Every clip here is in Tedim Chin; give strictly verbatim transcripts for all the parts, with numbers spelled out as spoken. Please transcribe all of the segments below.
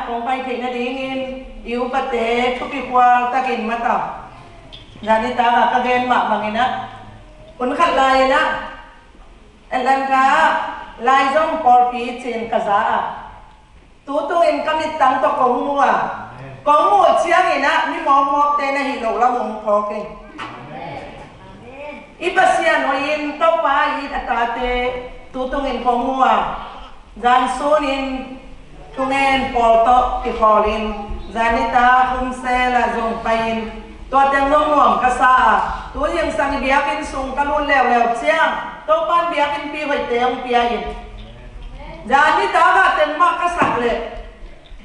kong pai theih nadingin i upate thupi khual takin mata. Zani taka ka gen mah bangin ah, hun khat lai-in ah, Atlanta ah lai zong pawlpi cin ka za ah, tu tungin ka mittang tawh kong mu a, kong muh ciangin ah mi mawkmawkte na hih loh lam hong phawk hi. I Pasian hoih in Topa it a tate tu tungin kong mu a, zan sunin thungen pawl tawh kikhawlin, zan nitak khumsel ah zong pai-in, tua teng zong nuam ka sa a, tu zingsang i biakinn sung ka lut leuleu ciang Topa in biakinnpi hoihte hong pia in, zan nitak ah teng mah ka sak leh,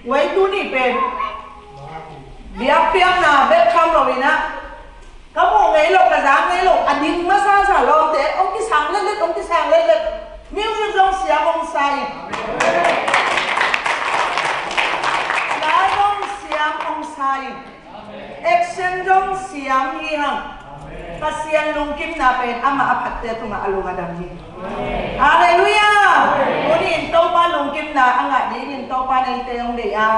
wei tuni pen biakpiakna bek tham lo-in ah, ka muh ngei lo, ka za ngei lo, a ding masasa lawmte hong kisang letlet, hong kisang letlet. Music zong siam hong sa in, lai zong siam hong sa in, action zong siam hi hang. Pasian lungkimna pen amah a phatte tungah a lung a dam hi. Halleluiah. Tuni in Topa lungkimna a ngah dingin Topa in eite hong deih a,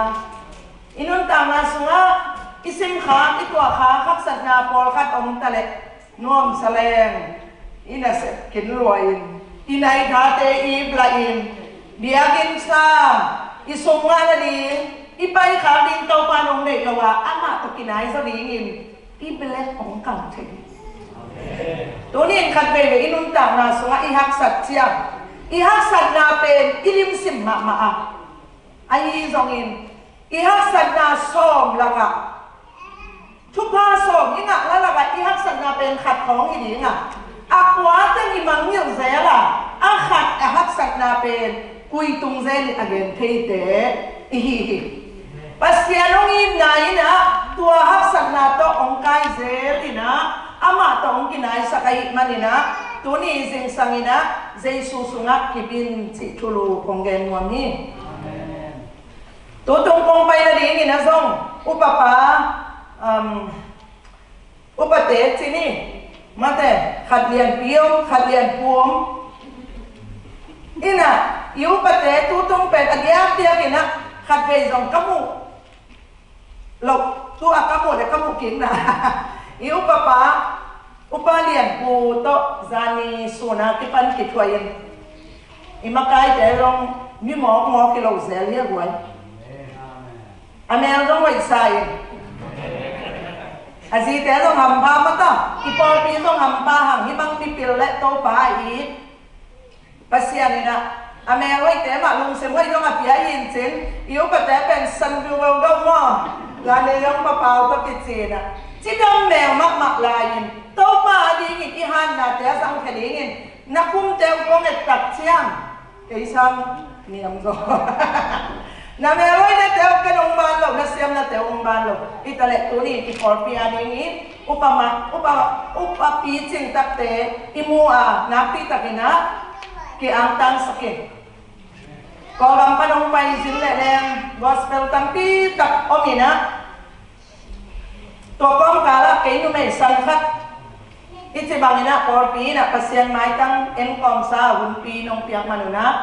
i nuntakna sungah i simkhak, i tuahkhak haksatna pawlkhat om ta leh, nuamsa leng i nasep kin lua-in, i nai khate i ip lah in, biakinn sa, i sum ngah nading, i paikhak ding Topa in hong deih lo a, amah tawh kinai zaw dingin i belek hong kang thei hi. Tuni in khatveivei i nuntakna sungah i haksat ciang, i haksatna pen i limsim mahmah a, ahi zongin i haksatna sawm lakah, thupha sawm i ngahna lakah i haksatna pen khat khawng hi ding a, a kua teng i mangngilh zel a, a khat a haksatna pen kui tung zel in a gen theite i hi hi. Pasian hong itna in ah tua haksatna tawh hong kai zel in ah, amah tawh hong kinaisak ahih manin ah, tuni zingsang in ah Jesu sungah kip in cih thulu kong gen nuam hi. Tutung kong pai nadingin ah zong upapa, um, upate ci ni, mate, khat lianpi om, khat lianpu om. In ah i upate tutung pen a diakdiak in ah khatvei zong ka muh loh, tu-a ka muh le ka muh kikna i upapa, upa lianpu tawh zani sun a kipan kithuah in, i makaite zong mi mawkmawk hi lo zel hi a guai. A mel zong hoih sa in, a zite zong hampha mata, i pawlpi zong hampha hang, hih bang mipil le Topa a it Pasian in ah a mel hoihte mah lungsim hoih zong a pia hi in cin, i upate pen san viu lo dong maw, zani zong papau tawh kici in ah, cidam mel mahmah lai-in Topa a dingin i hannate a zangkhia dingin na kumte uh kong et tak ciang, kei sang niam zaw. Na mel hoihnate uh ken hong ban lo, na siamnate uh hong ban lo. Hi ta leh tuni i pawlpi a dingin upa ma, upa, upa picing takte i mu a, nakpi takin ah ki-angtangsak in. Kawlgam pan hong pai zin leh leng gospel tampi tak om in ah, tua kawmkal ah kei numei sang khat i ci bangin ah pawlpi in ah Pasian maitang en kawmsa a hunpi nong piak man un ah,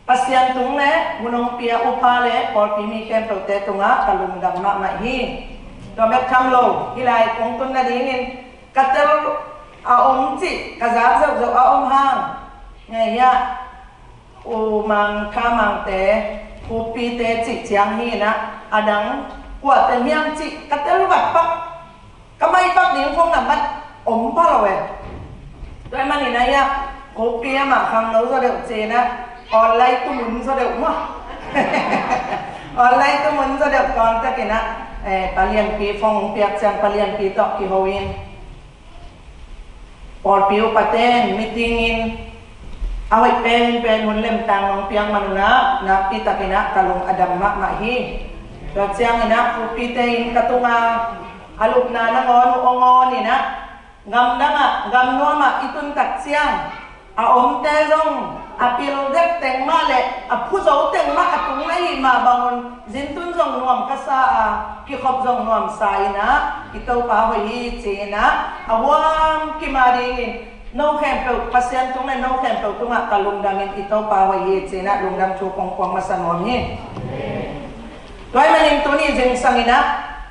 Pasian tung le hun hong pia upa le pawlpi mi khempeuhte tungah ka lungdam mahmah hi. Tua bek tham lo, hih lai kong tun nadingin ka tel a om cih ka zak zeuhzeuh a om hang, ngei hiah U Mang Tha Mangte, Khupite cih ciang hi in ah, a dang kuate hiam cih ka tel vat pak, ka mai pak ding khong nambat om pha lo e. Tua ahih manin ah hiah Khupi amah khangno zaw deuh ci in ah, online tumun zaw deuh maw? Online tumun zaw deuh, contact in ah, eh, Pa Lianpi phone hong piak ciang Pa Lianpi tawh kiho in. Pawlpi upate in meeting in a hoih penpen hun lemtang nong piak man un ah nakpi takin ah ka lung a dam mahmah hi. Tua ciangin ah Khupite in ka tungah a lupna nangawn uh hong awn in ah, gamdang ah, gamnuam ah i tun tak ciang a omte zong a pil dek teng mah le a phu zo teng mah a tung ahih mah bangun zintun zong nuam ka sa a, kikhop zong nuam sa in ah i Topa hoih hi ci in ah a huam kim a dingin no khempeuh Pasian tung le no khempeuh tungah ka lungdam in i Topa hoih hi ci in ah lungdam thu kong puak masa nuam hi. Tua ahih manin tuni zingsang in ah,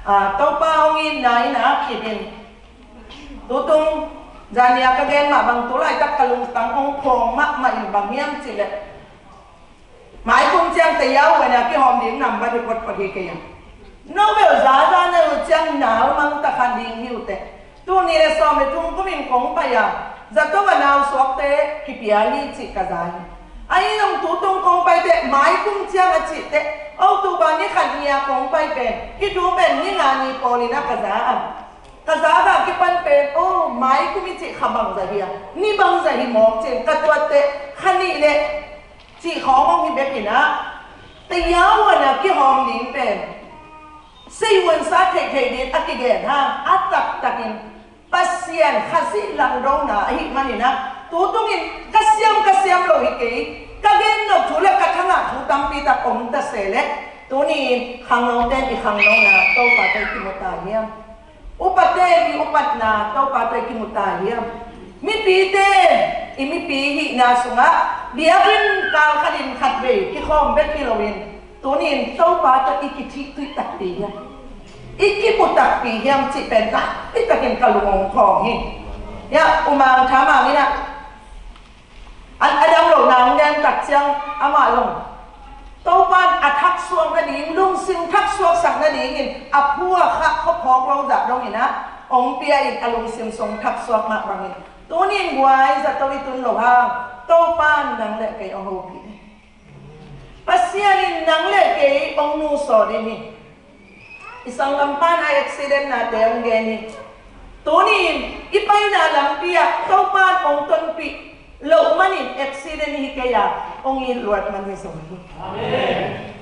ah, Topa hong itna in ah kip in. Tutung zan ni a ka gen mah bang tu laitak ka lungtang hong phawng mahmah in bang hiam cih leh, maikum ciang tayau huan a kihawm ding nambat hi photphot hi kei a. No bel zaza na uh ciang nau mang ta kha ding hi uh teh. Tul nih le sawm le thum kum in kong pai a, zato a nau suakte kipia hi cih ka za hi. Ahi zong tutung kong pai teh maikum ciang a cih teh, October ni khat ni a kong pai pen, hih thu pen ni nga ni pawl in ah ka za a. Ka za a kipan pen, oh, maikum i cih kha bangzah hi a, ni bangzah hi mawk cin ka tuat teh, kha nih le cih khawng hong hi bek in ah, tayau huan a kihawm ding pen, sei huan sa theihtheih ding a kigen hang a taktakin Pasian Khazih langdona ahih manin ah, tutungin ka siam ka siam lo hi kei, ka gen nop thu le ka thangah thu tampi tak om ta se leh, tuni-in khangnote in i khangnona Topa tawh i kimu ta hiam? Upate in i upatna Topa tawh i kimu ta hiam? Mipite in i mipi hihna sungah biakinn kal khat in khat vei kikhawm bek hi loin, tuni-in Topa tawh i kithihtuih takpi hiam? I kimu takpi hiam cih pen taktakanin ka lung hong khawng hi. Ya, U Mang Tha Mang in ah, an a dam lo nang den tak ciang amah zong Topa in a thaksuak nading, lungsim thaksuaksak nadingin a phu a khah khuaphawk lo zah dongin ah hong pia in, a lungsim sung thaksuak mah bangin tuni-in guai zato i tun loh hang Topa in nang le kei hong hopih hi. Pasian in nang le kei hong nusia ding hi. I sanggampa in a accident nate hong gen hi. Tuni-in i paina lampi ah Topa in hong tonpih loh manin accident hi kei a, hong it luat man hi zong hi. Amen.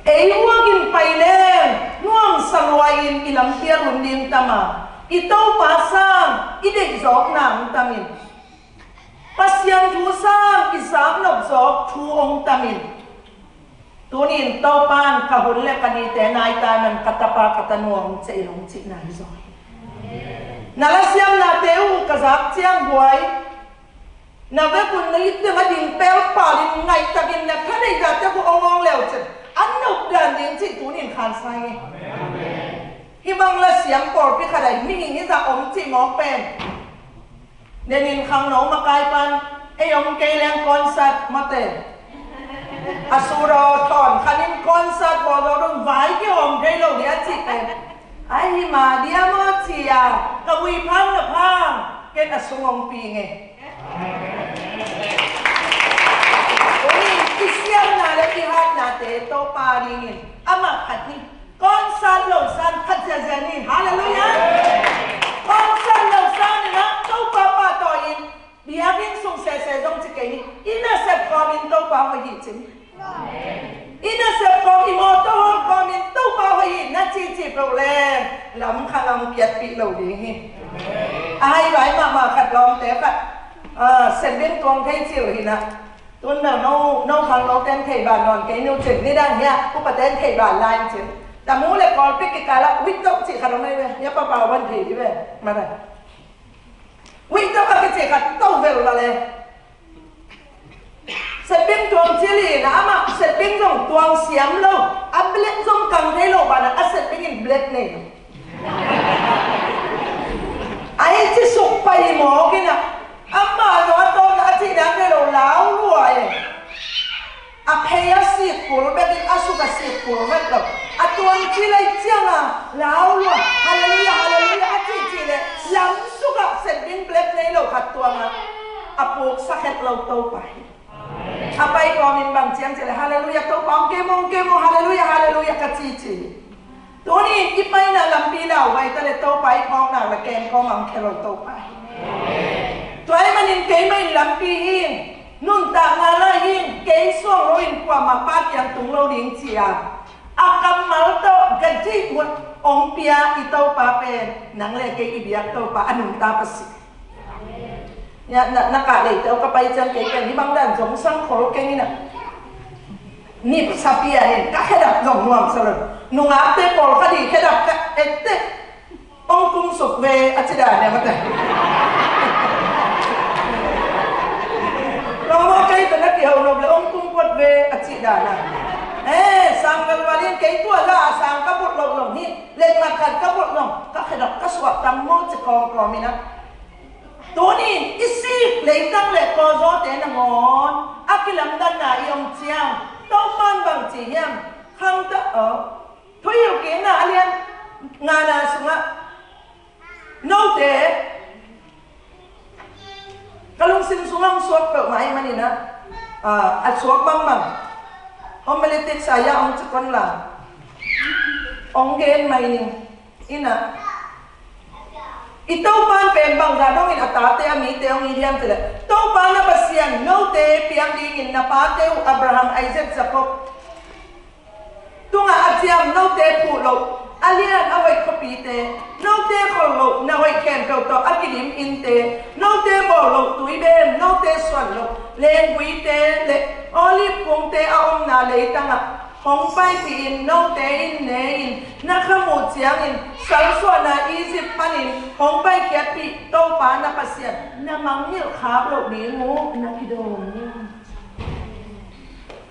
Ei huakin pai leng nuamsa lua-in i lampi ah lum ding tam a, i Topa sang i deih zawkna hong tam in, Pasian thu sang i zak nop zawk thu hong tam in, tuni-in Topa in ka hun le ka nite nai ta man, ka tapa ka tanu hong ciah in hong cihna hi zaw hi. Na lasiamnate uh ka zak ciang guai, na vekun na it ding a ding pelpal in ngaihtakin na thaneih zahte uh awngawng leu cin, an nop dan ding cih tuni-in khansa hi. Hih bang lasiam pawlpi khat ah mihing hizah om cih mawk pen. Denin khangno makaipan, ei om kei leng concert mate. A suraw thawn khanin concert bawl zawh dong vai kihawm thei lo dia cih pen. Ai hi ma dia maw ci a, ka vui phang na phang, ken a sung hong pi nge. Ui, i siamna le i hatnate Topa dingin amah khat hi. Concert lo san khat ziazia ni. Halleluiah. Concert lo san in ah Topa pahtawi in biakinn sung sese zong ci kei ni. I nasep kawmin Topa hoih hi cin. I nasep kawm, i mawtaw hawl kawmin Topa hoih hi na cici peuh leng lam kha lam kiatpih lo ding hi. A hai vai mahmah khat lawmte khat, ah, Sembin tuang thei cil hi na. Tun bel no, no khangno ten thei ban nawn kei ni uh cin, nidang hiah upa ten thei ban lai cin. Tamu le Kawlpi kikal ah wittok cih khat om ei ve, hia papa wan thei hi ve. Mana wittok a kicih khat to vel la le. Setbing tuang cili na amah setbing zong tuang siam lo, a blek zong kang thei lo banah a setbing in blek nei lo. A hi ci suk pai mawk in ah, amah zong a tawpna a cih dan thei lo, lau lua e. A phei a sik kul bekin a suk a sik kul vet lo. A tuang ci lei ciang a lau lua, halleluiah, halleluiah a cih cih leh lam suk ah setbing blek nei lo khat tuang ah a puksak het lo Topa hi. A pai kawmin bang ciang cih leh halleluiah Topa hong kei maw, hong kei maw, halleluiah, halleluiah ka ci ci. Tuni in i paina lampi lau vai ta le Topa i phawkna le kem kawm ang khe lo Topa hi. Tua ahih manin keimah in lampi hi ing, nuntakna lai hi ing, kei suang lo in kuamah Pa kiang tung lo ding ci a, a kammal tawh ka dih mut hong pia i Topa pen nang le kei i biak Topa a nungta Pasian. Ya, na, na kah leite aw ka pai ciang kei ken hih bang dan zong sang khol keng in ah. Nipsa pian in ka khedap zong nuamsa lo. Nungakte pawlkhat i khedap ka etteh. Hong kumsuk ve a ci dan e mate. Lawm aw kei tawh na kiho nop le hong kum phot ve a ci dan a. Eh, Sang ka lualin kei tua la a sang ka bulh loh zong hi, letmat khat ka bulh zong ka khedap ka suah tam maw ci kawmkawm in ah. Tunin i sik leitang le kawlzawte nangawn a kilamdanna i om ciang Topan bang ci hiam? Khangta aw, Thuhilhkikna a lian ngana sungah note ka lungsim sungah hong suak peuhmah ahih manin ah, a suak bangbang homiletics ah ya hong cikon la hong gen mai ning. Ina i Topan pen bangza dongin a tate a mite hong it hiam cih leh Topa na Pasian note piang dingin na pate uh Abraham, Isaac, Jacob tungah a ciam note phuh loh a lian a hoih khuapite, note khol loh na hoih khempeuh tawh a kidim innte, note bawl loh tuibem, note suan loh lengguite le olive kungte a omna leitangah hong paipihin note in ne-in na khamuh ciangin salsuahna Egypt panin hong paikhiatpih Topa na Pasian na mangngilh khak loh ding uh na kidawm uh.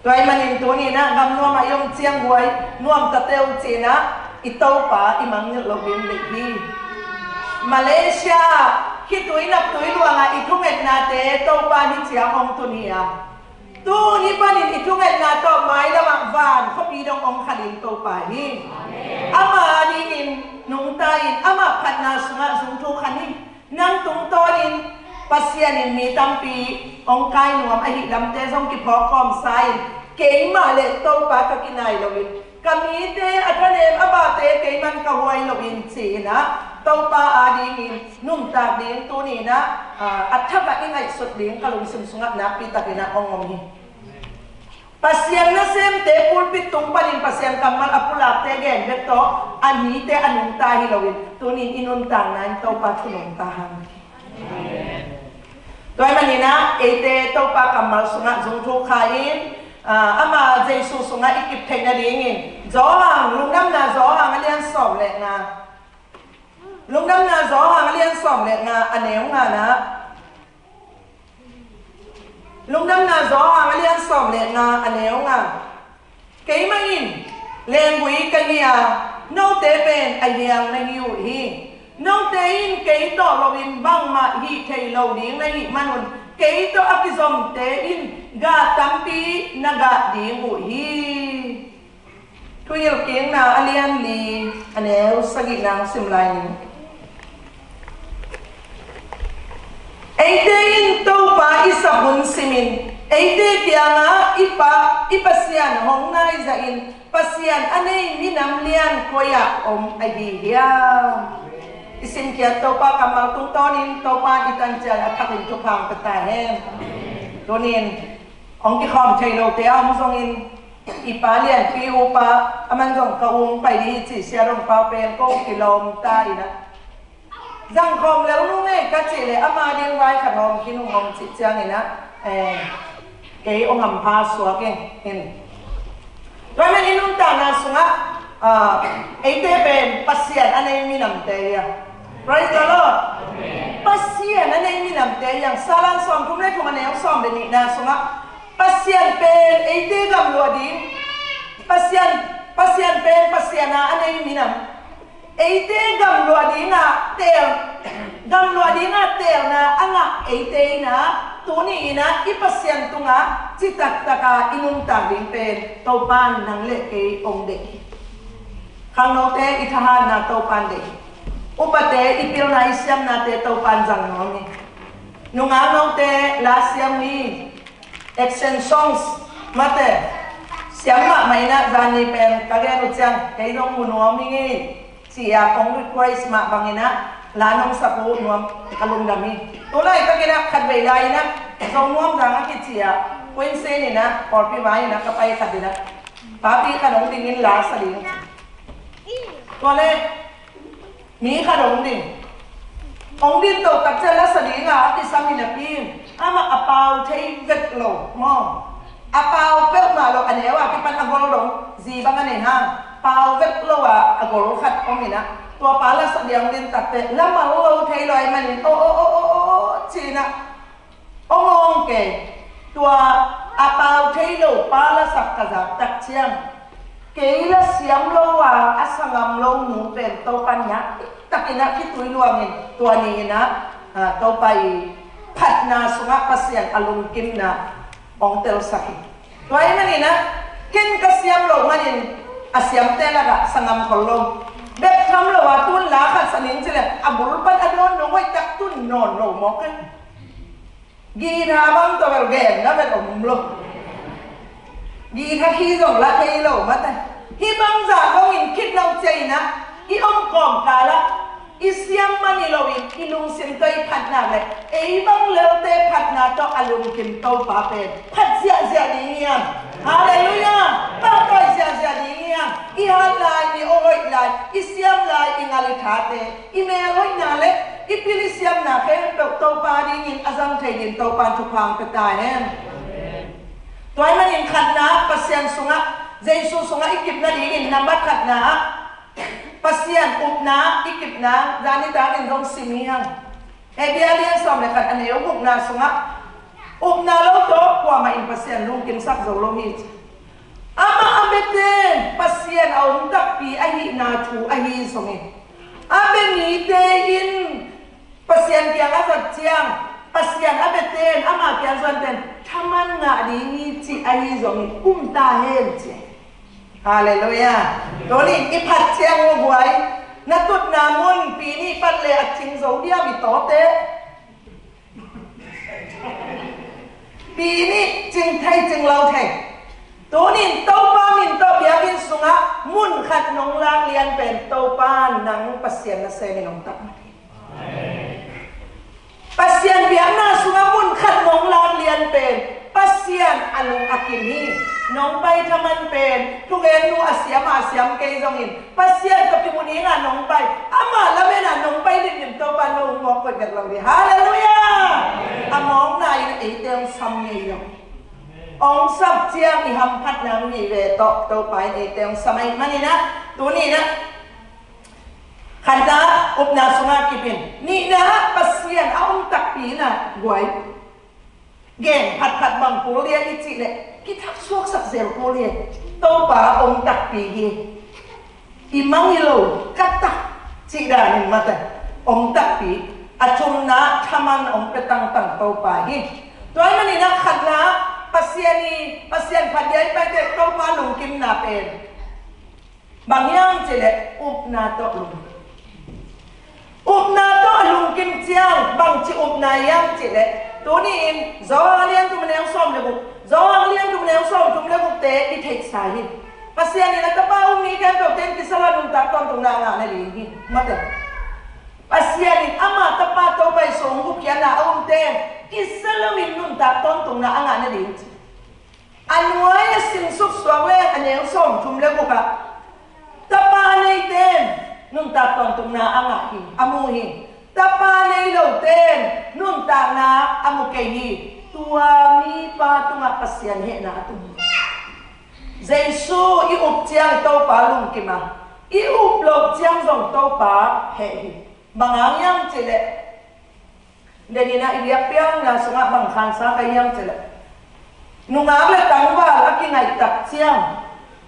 Tua ahih manin tuni-in ah gamnuam ah i om ciang guai nuam ta teh uh ci-in ah i Topa i mangngilh loh ding deih hi. Malaysia khitui naptui luangah i thungetnate Topa in hih ciang hong tun hi a, tuni panin i thungetna tawh mailamah van khuapi dong hong kha ding Topa hi. Ama dingin nungta in ama phatna sungah zungthuk kha ni. Nang tungtawnin Pasian in mi tampi hong kai nuam ahih lamte zong kiphawk kawmsa in, keimah le Topa ka kinai loin ka mite a thanem a bahte keiman ka huai loin ci-in ah Topa adingin nuntak ding tuni-in ah a thak ah i ngaihsut ding ka lungsim sungah nakpi takin ah hong om hi. Pasian nasemte pulpit tung panin Pasian kammal a pulakte gen bek tawh a mite a nungta hi loin tuni-in i nuntakna in Topa thu nungta hang. Tua ahih manin ah eite Topa kammal sungah zungthuk kha in, ah, ama Jesu sungah i kip theih nadingin Johan, Lungdamna Johan a lian sawm le nga. Lungdamna Johan a lian sawm le nga a neu nga na. Lungdamna Johan a lian sawm le nga a neu nga. Keimah in lenggui ka hi a, note pen a hiang na hi uh hi. Note in kei tawh loin bangmah hih thei lo ding na hih manun kei tawh a kizomte in gah tampi na gah ding uh hi. Thuhilhkikna a lian li a neu sagihna hong sim lai ning. Eite in Topa i sak hun simin eite kiangah i Pa, i Pasian hong naizahin Pasian a nei minam lian koi-ah om ahi hiam? I simkhiat Topa kammal tungtawnin Topa i tancial a thakin thupha hong pia ta hen. Tunin hong kikhawm thei lote a om zongin i pa lianpi upa, aman zong ka ung pai dih hi ci, Sia Dong Pau pen ko kilawm ta in ah. Zangkhawm lel nung ei ka cih leh ama ding vai khat hawm khin ung hong cih ciangin ah, eh, kei hong hampha suak in, in. Tua ahih manin i nuntakna sungah, ah, eite pen Pasian a nei minamte hi a. Praise the Lord. Pasian a nei minamte hi a. Salan sawmthum le thum a neu sawm le nihna sungah Pasian pen eite gamluah ding, Pasian, Pasian pen Pasian a a nei minam. Eite gamluah dingah teel, gamluah dingah teelna a ngah eite in ah tuni in ah i Pasian tungah citak taka i nuntak ding pen Topan nang le kei hong deih hi. Khangnote i thahatna Topan deih hi. Upate i pilna i siamnate Topan zang nuam hi. Nungaknote la siam hi. Action songs mate siam mahmah in ah zan ni pen ka gen uh ciang kei zong mu nuam hi ngei. Ci-a kong request mah bangin ah la nong sak uh nuam ka lungdam hi. Tulai takin ah khatvei lai in ah Zo nuam zang a kici-a Queensland in ah pawlpi vai in ah ka pai khat in ah papi khat hong dingin la sa ding. Tua leh mi khat hong ding. Hong din to tak ciang la sa ding a a kisam hi napi in amah a pau thei vet lo maw? A pau peuhmah lo, a neu a kipan a gol dong zi bang a nei hang pau vet lo a a gol khat om in ah tua pa la sa ding hong din tak teh la mal lo thei lo ahih manin aw aw aw aw aw ci-in ah hong awng kei. Tua a pau thei lo pa la sak ka zak tak ciang Kei la siam lo a, a sanggam lo nu pen Topa in a, takin a khitui luangin tua ni-in a, a, Topa i phatna sungah Pasian a lungkimna hong telsak hi. Tua ahih manin a, ken ka siam lo manin a siamte lakah sanggam khol lo. Bek tham lo a tun la khat sa ning ci leh a bul pan a dawn dong hoih tak tun nawn lo mawk hi. Guitar bang tawh bel genna bel om lo. Guitar key zong la thei lo mate. Hih bangzah zongin khit lo ciangin a, i om kawmkal ah i siam man hi loin i lungsim tawh i phatna le ei bang lelte phatna tawh a lungkim Topa pen phat ziahziah ding hi hang. Halleluiah. Pahtawi ziahziah ding hi hang. I hat lai, i aw hoih lai, i siam lai, i ngal i thate, i mel hoihna le i pil i siamna khempeuh Topa dingin a zang thei dingin Topa in thupha hong pia ta hen. Tua ahih manin khatna, Pasian sungah, Jesu sungah i kipna dingin nambat khatna ah Pasian upna i kipna zan nitakin zong sim hi hang. Hebru a lian sawm le khat a neu gukna sungah, upna lo tawh kuamah in Pasian lungkimsak zo lo hi ci. Amah a biate in Pasian a om takpi ahihna thu ahi zongin, a bia mite in Pasian kiang a zat ciang, Pasian a biate in, ama kiang zuante in thaman ngah ding hi cih ahi zongin um ta hen ci. Halleluiah. Tuni i phat ciang uh guai, na tutna mun pi nih pat le a cing zo diam i tawte. Pi nih cing thei cing lo thei. Tunin Topa min tawh biakinn sungah mun khat nong lak lian pen Topa nang Pasian na semin hong takmat hi. Pasian biakna sungah mun khat nong lak lian pen Pasian a lung a kim hi. Nong pai thaman pen thugen nu a siam a siam kei zongin Pasian tawh kimu dingah nong pai, ama lamen ah nong pai limlim Topa no hong mawk koih bek lo hi. Halleluiah. A mawkna in eite hong sam ngei lo. Hong sam ciang i hamphatna hong hi ve tawh Topa in eite hong sam ahih manin ah, tuni in ah khatna upna sungah kipin, nihna ah Pasian a om takpi in ah guai. Gen phatphat bang kul dia i cih leh kithak suaksak zel kul dia. Topa om takpi hi. I mang hi lo, ka tak cih danin mate, om takpi. A thumna thaman hong pia tangtang Topa hi. Tua ahih manin ah khatna Pasian i, Pasian phat dia i paite Topa lungkimna pen bang hiam cih leh upna tawh lungkim. Upna tawh a lungkim ciang bangci upna hiam cih leh, tuni in Johan a lian thum a neu sawm le guk, Johan a lian thum a neu sawm thum le gukte i theihsa hi. Pasian in a Tapa um mi khempeuhte in kisia lo in nuntak tawntungna a ngah nading hi. Mate. Pasian in ama Tapa Topa i sung gupkhiatna a umte in kisia lo in nuntak tawntungna a ngah nading ci. A nuai a sinsuk suak leng a neu sawm thum le guk ah Tapa neite in nuntak tawntungna a ngah hi, a mu hi. Tapa nei lote in nuntakna a mu kei hi. Tua mipa tungah Pasian hehna a tung hi. Jesu i up ciang Topa lungkim a, i up loh ciang zong Topa heh hi. Bang hang hiam cih leh, Denina i biakpiakna sungah bang khansa ka hiam cih leh, nungak le tangval a kingaihtak ciang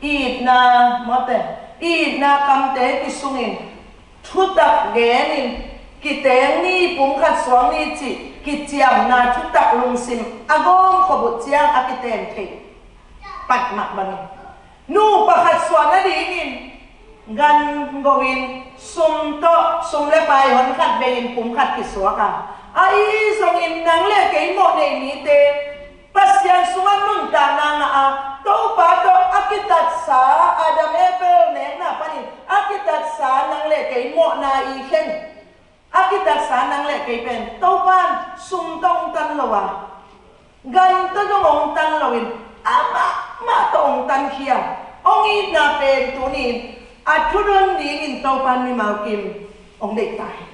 itna, mawte, itna kamte kisungin thutak genin kiteng ni, pumkhat suang ni cih kiciamna thutak lungsim a gawm khop uh ciang a kiten theih pat mah bangin, nu pakhat suah nadingin gan go-in sum tawh, sum le pai hon khat bei-in pumkhat kisuak a, ahi zongin nang le kei mawh nei mite Pasian sungah nuntakna ngah a, Topa tawh a kitatsa, Adam Abel nekna panin a kitatsa nang le kei mawhna i khen a kitatsa nang le kei pen Topa in sum tawh hong tan lo a, gan tawh zong hong tan loin, amah mah tawh hong tankhia, hong itna pen tuni in a thudon dingin Topa in mimal kim hong deih ta hi.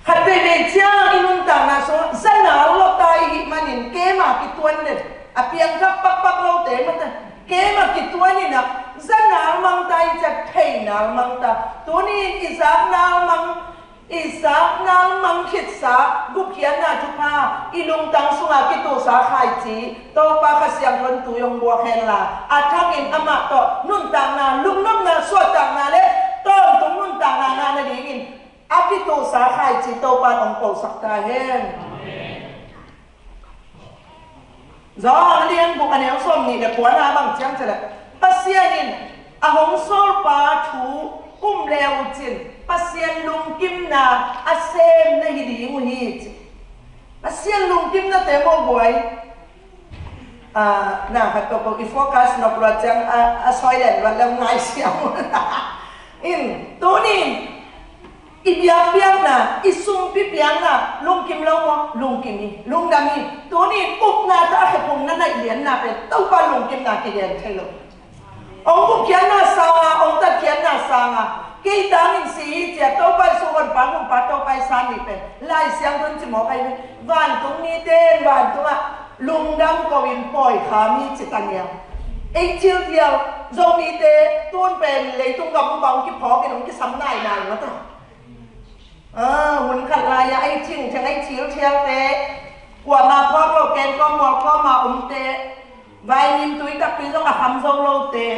Khat veivei ciang i nuntakna sungah za nal lawh ta i hih manin keima kituan den, a piangthak pakpak lote mate, keima kituan in ah za nal mang ta i ciah thei nal mang ta. Tuni in i zak nal mang, I zakna mangkhitsa gupkhiatna thupha i lungtang sungah kituhsa khaici Topa Kha Siangtho in tui hong buak henla, a thakin amah tawh nuntakna, lungnopna, suahtakna le tawntung nuntakna ngah nadingin a kituhsa khaici Topa in hong kosak ta hen. Johan a lian guk a neu sawmnih le kuana bang ciang ci leh, Pasian in a hong sawlpa thu um le uh cin Pasian lungkimna a sem na hi ding uh hi ci. Pasian lungkimnate mawh buai. Ah, na khat tawh ko i focus nop lua ciang a, a soi len lua le ngai siam. In, tunin i biakpiakna, i sumpi piakna lungkim lo maw? Lungkim hi, lungdam hi. Tunin upna tawh a khephung na naih lianna pen Topa lungkimna kigen thei lo. Hong gupkhiatna sanga, hong tatkhiatna sanga kei tangin si hi ci-a Topa Jesu honpa gumpa Topa i san ni pen Lai Siangtho in ci mawk ahi ve. Vantung mite in vantungah lungdam ko-in pawi kha mi ci ta nia. Ei thilthial Zomite tun pen leitung gam uh bang kiphawkin hong kisam nainai mata. Ah, hun khat lai-ah ei thingtheng ei thilthialte kuamah phawk lo, keng kawm mual kawmah omte, vaimim tui takpi zong a kham zo lote,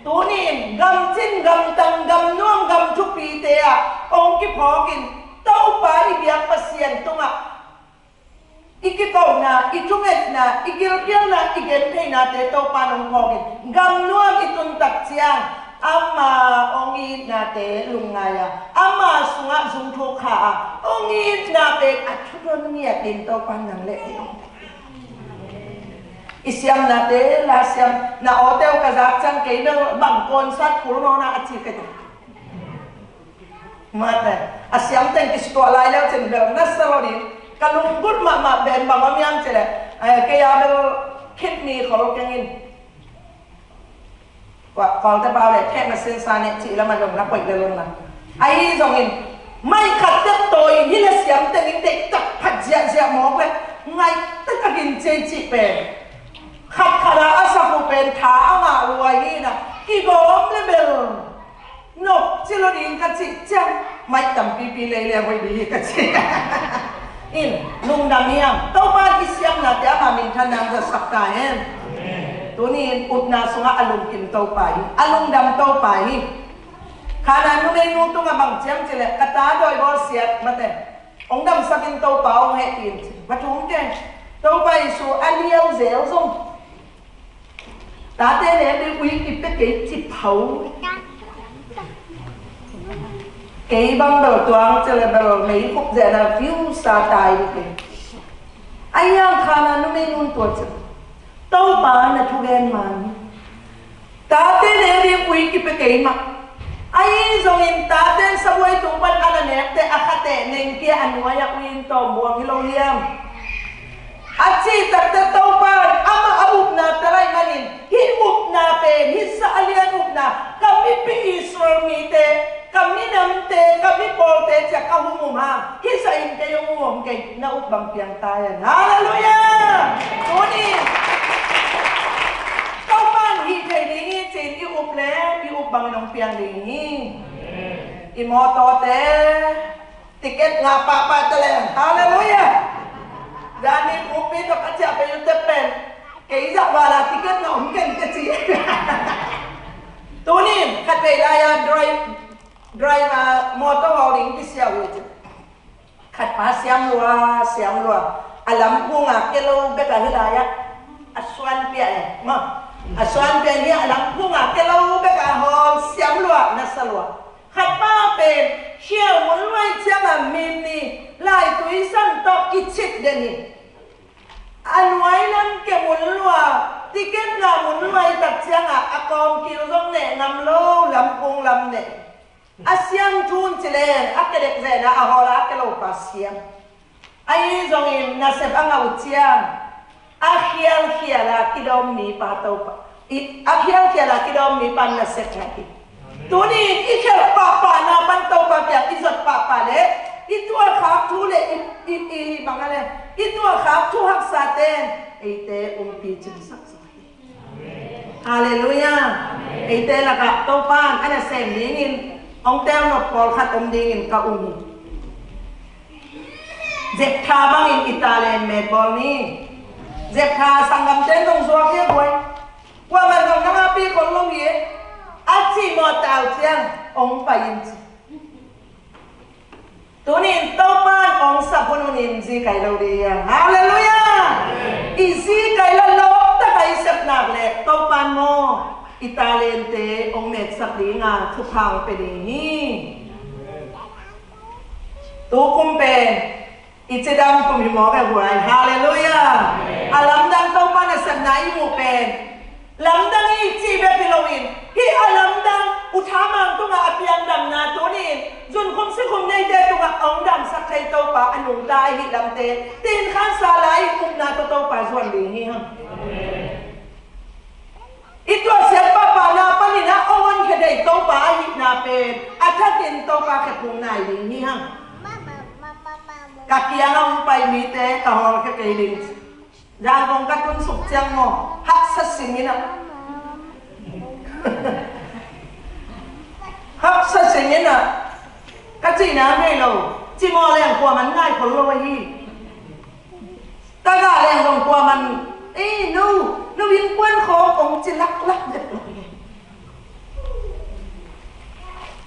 tunin gamcin gamtang gamnuam gam thupite ah hong kiphawkin Topa i biak Pasian tungah i kikona, i thungetna, i gilkialna, i gentheinate Topa in hong phawkin gamnuam i tuntak ciang ama hong itnate lungngai a, ama sungah zungthuk kha a, hong itna pen a thudon ngiatin Topa in nang le kei hong i siamnate la siam na awte uh ka zak ciang kei bel bang kawnsat kul nawna a ci ka hi. Mate, a siamteng kisutuah lai leu cin bel na sa lo ding. Ka lunggulh mahmah pen bang om hiam cih leh, eh, kei a bel khitmi khol keng in. Kua, khualte pau le theh na sinsa ne cih lam a dong na koih le lon la. Ahi zongin mai khat tek tawi in hi le siamteng in deihtak phat ziahziah mawk le ngaih taktakin cei cih pen khat khat a a sak uh pen tha a ngah lua hi na, kigawm le bel. Nop ci lo ding ka cih ciang mai tampipi lei le hoih ding hi ka ci. In lungdam hiam? Topa i siamnate ama minthanna hong zatsak ta hen. Tuni in upna sungah a lungkim Topa hi, a lungdam Topa hi. Khanaan numeinu tungah bang ciam cih leh ka ta dawi bawl siat mate hong damsak in Topa hong heh in ci. Va thum ke. Topa Jesu a liau zel zong tate ne ding ui kipia kei ci pha uh. Kei bang bel tuang ci le bel mei khup zen a fiu sa tai ding kei. Ahi hang Khanaan numeinu in tua ci. Topa na thugen man. Tate ne ding ui kipia kei mah. Ahi zongin tate in sabuai tung pan a na nekte a khate nengkia a nuai-ah ui in tawm buang hi lo hiam? A cih takte Topa in amah a upna tel ahih manin hih upna pen, hih sa a lian upna, ka mipi Israel mite, ka minamte, ka mipawlte ciah ka hum um hang hih sa in kei hong um om kei, na up bang piang ta hen. Halleluiah! Tuni Topa in hih thei ding hi ci-in i up le i up bangin hong piang ding hi. I mawtawte ticket ngah pahpah ta leng. Halleluiah! Zani khupi tawh ka ciah pei uh tep pen kei zah vala ticket ngah om ken ka ci. Tuni khatvei lai-a drive, driver mawtaw hawl ding kisia uh hi ci. Khatpa siam lua, siam lua. A lamphung a kia lo bek a hi lai-ah a suan pia e maw? A suan pia hi a, lamphung a kia lo bek a hawl siam lua, na sa lua. Khatpa pen khial mun luai ciangah mim ni laitui san tawh i cit den hi. A nuai lam ke mun lua, ticket ngah mun luai tak ciangah a kawmkil zong neh ngam lo, lamphung lam neh. A siam thun ci leng a kedek zenah a hawla a kia lo pa siam. Ahi zongin nasep a ngah uh ciang a khialkhial a kidawm mipa Topa, i, a khialkhial a kidawm mipa nasep ngah hi. Tuni i khial pahpahna pan Topa kiang i zot pahpah le i tuakhak thu le i, i, i bang a le i tuakhak thu haksa ten eite umpi cingsak zaw hi. Halleluiah. Eite lakah Topa in a nasem dingin hong teunop pawlkhat om dingin ka um hi. Jephtha bangin i talent met bawl ni. Jephtha sanggamte in zong zuak hi a guai. Kuaman zong na ngahpih khol lo hi. A cih mawh ta uh ciang hong pai in ci. Tunin Topan hong sap hun hunin zi kai lo ding hi hang. Halleluiah! I zi kai lo, lawptak a i sep nak leh Topan maw, i talente hong metsak ding a, thupha hong pia ding hi. Tu kum pen i cidam kum hi mawk e guai. Halleluiah! A lamdang Topan a sepna i muh pen lamdang i cih bek hi loin, hih a lamdang U Tha Mang tungah a piang damna tunin zunkhum sikhum neite tungah hong damsak thei Topa a nungta ahih lamte, tin khansa lai upna tawh Topa zuan ding hi hang. I tuahsiat pahpahna panin a hong honkhia thei Topa ahihna pen a thakin Topa khephung nai ding hi hang. Ka kiang a hong pai mite ka hawlkhia kei ding. Zan kong ka tun suk ciang maw, haksa sing in a, haksa sing in a, ka cihna ngei lo. Cimawh leng kuaman ngai khol lo ahi. Tagah leng zong kuaman, ei, no, no innkuan khawng hong ci laklak vet lo hi.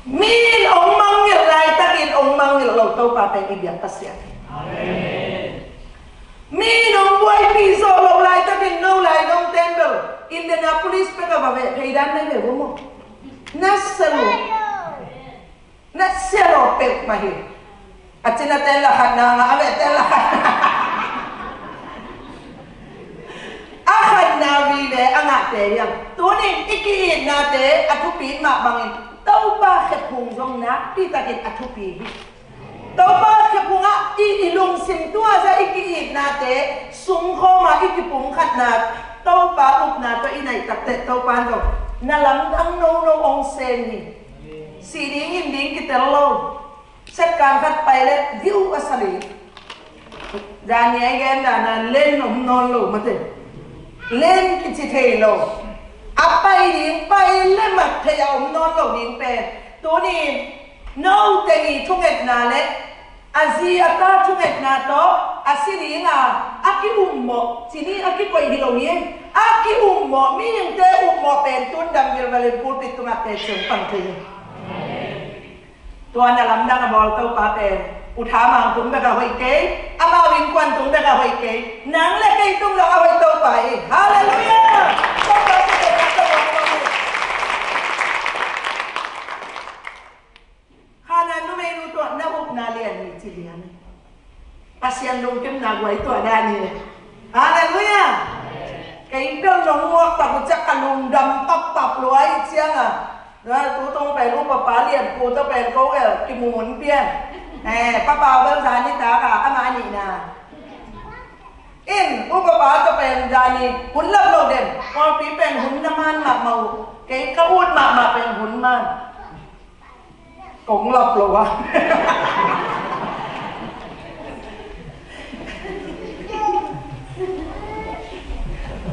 Mi in hong mangngilh laitakin hong mangngilh lo Topa pen i biak Pasian. Amen. Mi in hong buaipih zawh lo laitakin no lai dong temple Indianapolis pek a va veh phei dan na ve vo maw? Na sia lo. Na sia lo pek mah hi. A cina ten la khatna ngah, a veh ten la khatna. A khatna vive a ngahte hiam? Tunin i ki-itnate a thupi mah bangin Topa khephung zong nakpi takin a thupi hi. Topa khephung ah i, i lungsim tuazah i ki-itnate sungkhawm a i kipumkhatna Topa upna tawh i naih takteh Topa in zong na lamdang nono hong sem hi. Sih ding him ding kitel lo. Setkan khat pai leh viu a sa ding. Zan ni a i gen dan a len om nawn lo mate. Len kici thei lo. A pai ding pai le mat thei a om nawn lo ding pen tunin no teni thungetna le a zi a ta thungetna tawh a si ding a, a ki-ummawh, cini a kikoih hi lo hi. A ki-ummawh, mihingte ummawh pen tun dam vilvel in pulpit tungah teci hong pang thei hi. Tua na lamdang a bawl Topa pen U Tha Mang tung bek a hoih kei, amau innkuan tung bek a hoih kei, nang le kei tung lo a hoih Topa hi. Halleluiah! Topa tung bek a hoih kei. Kha na numeinu tua na upna lian hi ci lian. Pasian lungkimna guai tua dan hi. Halleluiah! Kei bel nong muak tak uh ciak ka lungdam papap lua i ciang a. Na tu tong pen upapa lian pu tawh pen ko el kimu mun pian. Eh, papa bel zani ta ka ama ni na. In upapa tawh pen zani hun lap lo den. Pawlpi pen hun na man mahmah uh. Kei ka ut mahmah pen hun man. Kong lap lo a.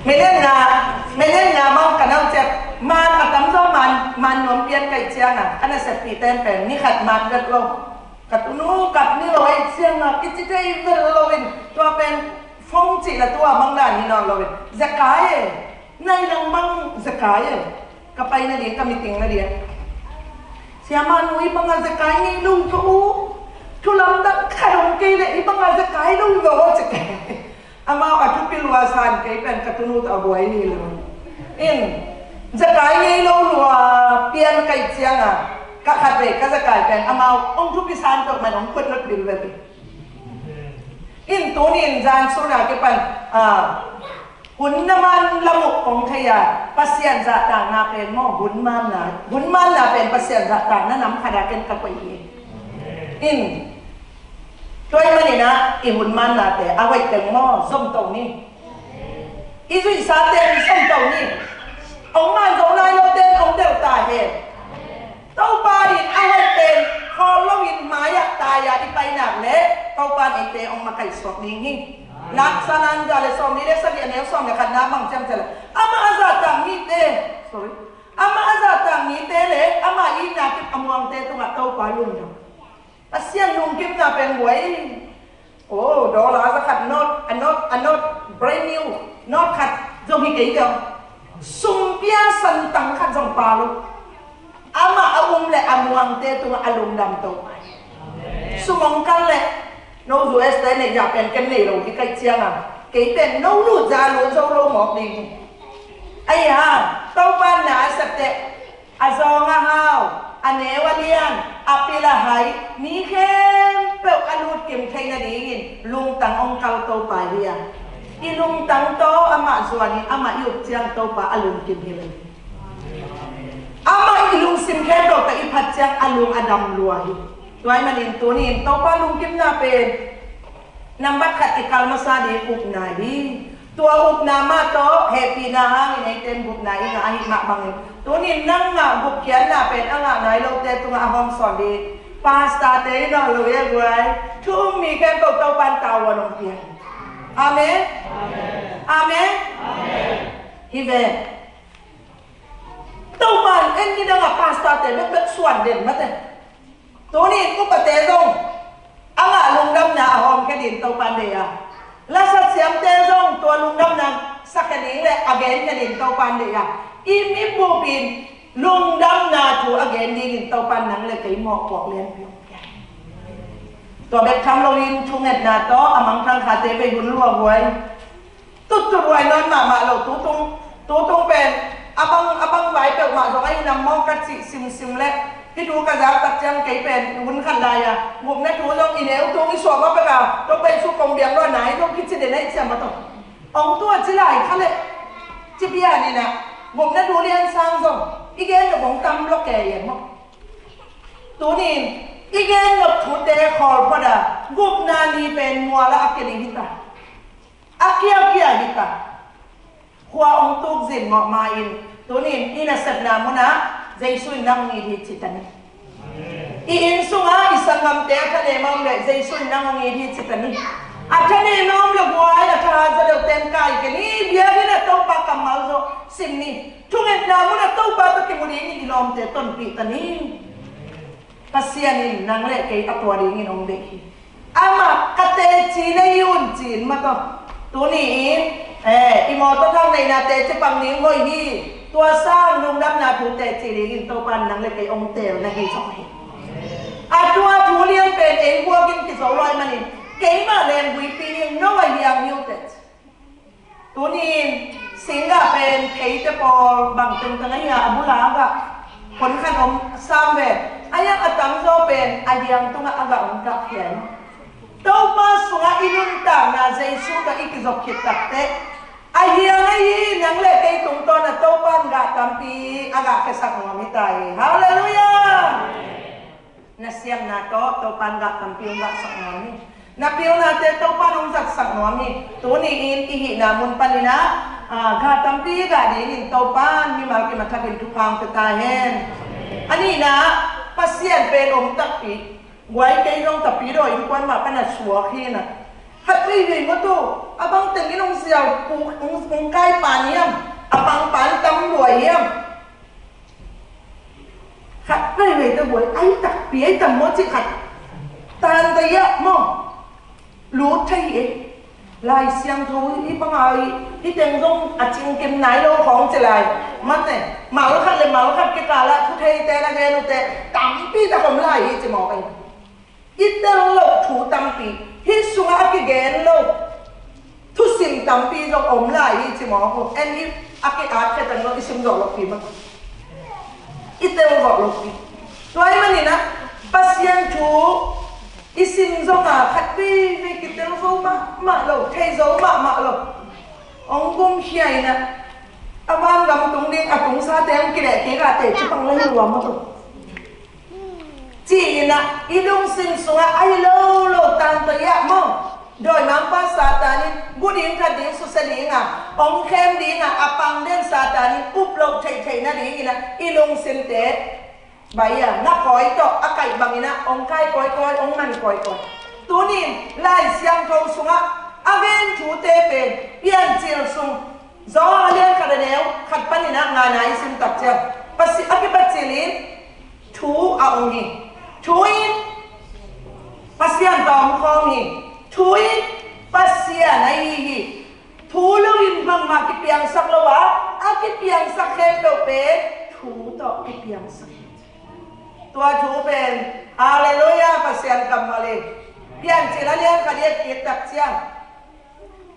Melen na, melen na mang ka nau ciat man a tamzaw man, man nuam pian kaih ciang a, ka nasep pi ten pen ni khat man vet lo. Ka tunu kat ni lo aih ciang a kici thei vet lo in, tua pen fong cih la tua mang dan hi nawn lo in. Zekai e, nai nang mang zekai e. Ka pai nading, ka meeting nading. Siamah nu, i bangah zekai ngei lo tho uh. Thu lamdang khat om kei leh i bangah zekai lo lo ci kei. Amau a thupi lua san kei pen ka tunu tawh a buai ni lo. In, zekai ngei lo lua pian kaih ciang a, ka khat vei ka zekai pen amau hong thupi san tawh man hong khuat lut bilbel hi. In tunin zan sun a kipan, ah, hun na man lam uh kong thei a, Pasian zahtakna pen maw, hun manna, hun manna pen Pasian zahtakna nam khat a ken ka koih hi. In, tua ahih manin ah, i hun mannate a hoih teng maw, zom to ni. I zuihsa teng zom to ni. Hong man zo nai lo ten hong delh ta hen. Topa in a hoih pen khawl loin mai-ah tai-a i pai nak leh Topa in eite hong makaihsuak ding hi. Laksa nan za le sawmli le sagih a neu sawm le khatna bang ciamciam le amah a zahtak mite, sorry, amah a zahtak mite le amah itna kip a muangte tungah Topa lungdam. Pasian lungkimna pen buai. Oh, dollar za khat note, a note, a note, brand new note khat zong hi kei deuh. Sum pia santang khat zong pia lo. Amah a um le a muangte tungah a lungdam Topa hi. Sum hong kal le no U S te neih zah pen ken nei lo hi ka hih ciangin, kei pen no lut zah lut zo lo mawk ding hi. Ahi hang Topa in na a sep teh, a zawng a hau, a neu a lian, a pil a hai, mi khempeuh a lutkim thei nadingin lungtang hong kal Topa hi a, i lungtang tawh amah zuanin amah i up ciang Topa a lungkim hi lo. Amah i lungsim khempeuh tawh i phat ciang a lung a dam lua hi. Tua ahih manin tuni-in Topa lungkimna pen nambat khat i kal masa ding upna hi. Tua upna mah tawh hehpihna hangin eite in gupna i ngah ahih mah bangin, tuni-in nang ngah gupkhiatna pen a ngah nai lote tungah a hawmsawn ding pastorte hi nawn lo hi a guai. Thu um mi khempeuh Topa in tavuan hong pia hi. Amen. Amen. Hi ve. Topa in en nidangah pastorte bekbek suan den mate. Tuni-in upate zong a ngah lungdamna a hawmkhia ding Topa in deih a, lasasiamte zong tua lungdamna sakhia ding le a genkhia ding Topa in deih a, i mi bup in lungdamna thu a gen dingin Topa in nang le kei mawhpuak lianpi hong pia hi. Tua bek tham loin thungetna tawh a mangthang khate bei hun lua huai. Tuttut huai nawn mahmah lo, tutung, tutung pen a bang, a bang vai peuhmah zong ahi nam maw ka cih simsim le, hih thu ka zak tak ciang kei pen hun khat lai-a gupna thu zong i neu tung i suah mah pek a, tua pen suk kong biak lo a nai zong kici den ahi ciam a tawh. Hong tua ci lai kha le ci pian in ah gupna thu lian sang zong i gen lo bang tam lo kei a maw. Tuni-in i gen nop thute khawl phot a, gupna ni pen mual ah a kia ding hi ta. A kiakia hi ta. Khua hong tuk zin mawh ma-in tuni-in i nasepna munah Jesu in nang hong it hi ci ta ni. I inn sungah i sanggamte a thanem a om leh Jesu in nang hong it hi ci ta ni. A thanem a om leh guai, a thahat zaw deuhte in kai kei ni. Biakinn ah Topa kammal zawh sim ni. Thungetna munah Topa tawh kimu dingin i lawmte tonpih ta ni. Pasian in nang le kei a tua dingin hong deih hi. Amah ka teci nei un ci-in mah tawh. Tuni-in, eh, i mawtaw thang neihna teci pang ding hoih hi. Tua sang lungdamna thu teci dingin Topa in nang le kei hong teel na hi zong hi. A tua thu lian pen ei buakin kizo lo ahih manin keimah lengguipi ding no a hiang hi uh teci. Tuni-in singgah pen theite pawl bang tengteng ahi a, a bula a gah phone khat om sam ve. A hiang a tamzaw pen a hiang tungah a gah om gah khia hi. Topa sungah i nuntakna Jesu tawh i kizop khit takteh a hiang ahi nang le kei tungtawn a Topa in gah tampi a gah khiasak nuam hi ta hi. Halleluiah. Na siamna tawh Topa in gah tampi hong gahsak nuam hi. Na pilnate Topa in hong zatsak nuam hi. Tuni-in i hihna mun panin ah, ah, gah tampi gah dingin Topa in mimal kim a thakin thupha hong pia ta hen. A nihna ah Pasian pen om takpi. Guai kei zong tapidaw innkuan mah pan a suak hi na. Khat veivei maw tu, a bang tengin hong ziau, hong, hong kai pan hiam, a pang pan tam lua hiam. Khat veivei tawh buai, ai takpi, ai tam maw cih khat. Tan ta iah maw. Lut thei hi ei. Lai Siangtho hi bang a hi, hi teng zong a cingkim nai lo khawng ci lai. Mate, mal khat le mal khat kikal ah thu theite na gen uh teh tampi tak om lai hi ci mawk ei. I tel loh thu tampi, hih sungah a kigen lo thusim tampi zong om lai hi ci mawk uh. En hi a ki-at khe tang lo, i sim zawh lohpi mah. I tel zawh lohpi. Tua ahih manin ah Pasian thu i sim zong a khat veivei kitel zo mahmah lo, thei zo mahmah lo. Hong gumkhia in ah a vangam tung ding a tungsate hong kileh kik a teci pang la hi lua maw tu. Ci-in ah i lungsim sungah ahi lo lo tan tawh iah maw. Dawimangpa Satan in gu ding, that ding, susia ding a, hong khem ding a, a pang den Satan in up loh theihtheih nadingin ah i lungsimte bai a na kawi tawh a kaih bangin ah hong kai kawikawi, hong man kawikawi. Tuni-in Lai Siangtho sungah a gen thute pen Piancil sung Johan a lian khat a neu khat panin ah ngana i sim tak ciang, Pasi-, a kipat cilin thu a om hi. Thu in Pasian tawh om khawm hi. Thu in Pasian ahi hi. Thu lo in bangmah kipiangsak lo a, a kipiangsak khempeuh pen thu tawh kipiangsak hi. Tua thu pen, halleluiah, Pasian kammal hi. Piancil a lian khat i et kik tak ciang,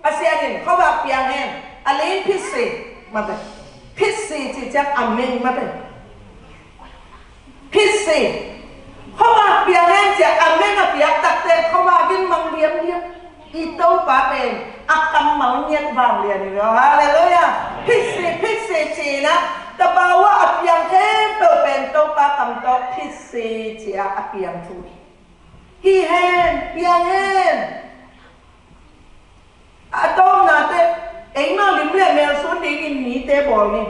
Pasian in khuavak piang hen, a lei in phitsi, mate. Phitsi cih ciang a meng, mate. Phitsi. Khuavak piang hen ci-a a meng a piak takte khuavak in mang liamliam. I Topa pen a kammal ngiat vanglian hi lo. Halleluiah. Phitsi, phitsi ci-in ah, tabau ah a piang khempeuh pen Topa kam tawh phitsi ci-a a piang thu hi. Hi hen, piang hen. A tawpnate, eima lim le mel sun dingin mite bawl ni.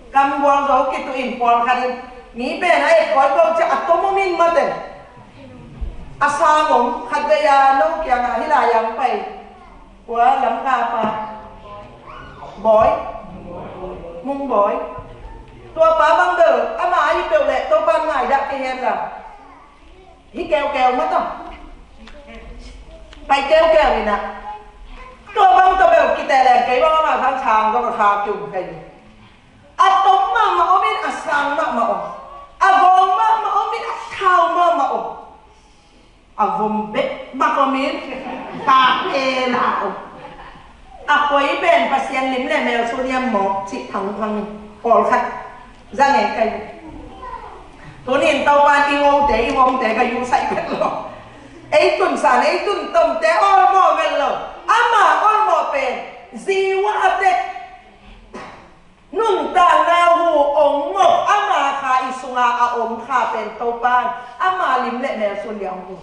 Kam gual zo kituh in pawlkhat in, mi pen a et kawikawi ciah a tom om in mate. A sang om, khatvei a no kiangah hih lai-ah hong pai. Kua lam ka pa? Bawi. Mung Bawi. Tua pa bang bel, ama ahi peuh leh Topa in ngaihdah kei hen la. Hi keukeu mah tawh. Pai keukeu in ah. Tua bang tawh bel kiteh leng kei bang amah sang sang tawh ka kha kium kei. A tom mahmah om in, a sang mahmah om. A gawng mahmah om in, a thau mahmah om. A vom bek bak om in, tak e la om. A koi pen Pasian lim le mel sun hiam maw cih thangthang pawlkhat za ngei kai. Tuni in Topa in i ngote, i vomte ka yuhsaih vet lo. Ei tun san, ei tun tomte awlmawh vet lo. Ama awlmawh pen ziwa a tek nuntakna hu ong mawh, ama kha i sunga a om kha pen Topa in ama lim le mel sun liang hu.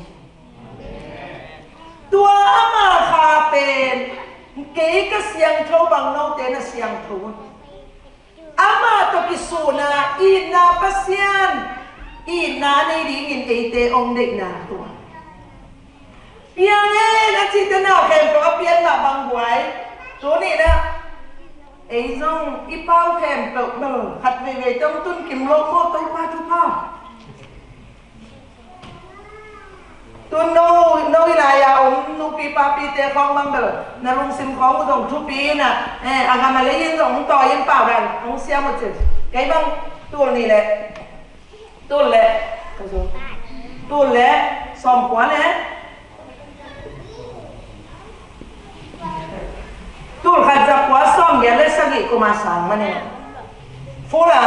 Tua ama kha pen kei ka siangtho bang note na siangtho. Ama tawh kisuna itna Pasian, itna nei dingin eite ong deihna tua. Piang hen a cihte na khempeuh a pian mah bang guai. Tuni na ei zong i pau khempeuh bel khat veivei tawh tun kim lo maw, Topa thupha. Tun no, no i lai-a om nupi papite khawng bang bel na lungsim khawng uh zong thupi in ah, eh, a gam a lei in zong hong tawi in pau dan hong siam uh cin. Kei bang tul nih leh Tul le, tul le sawmkua le, tul khat za kua sawmgiat le sagih kum a sang mah ni. Fula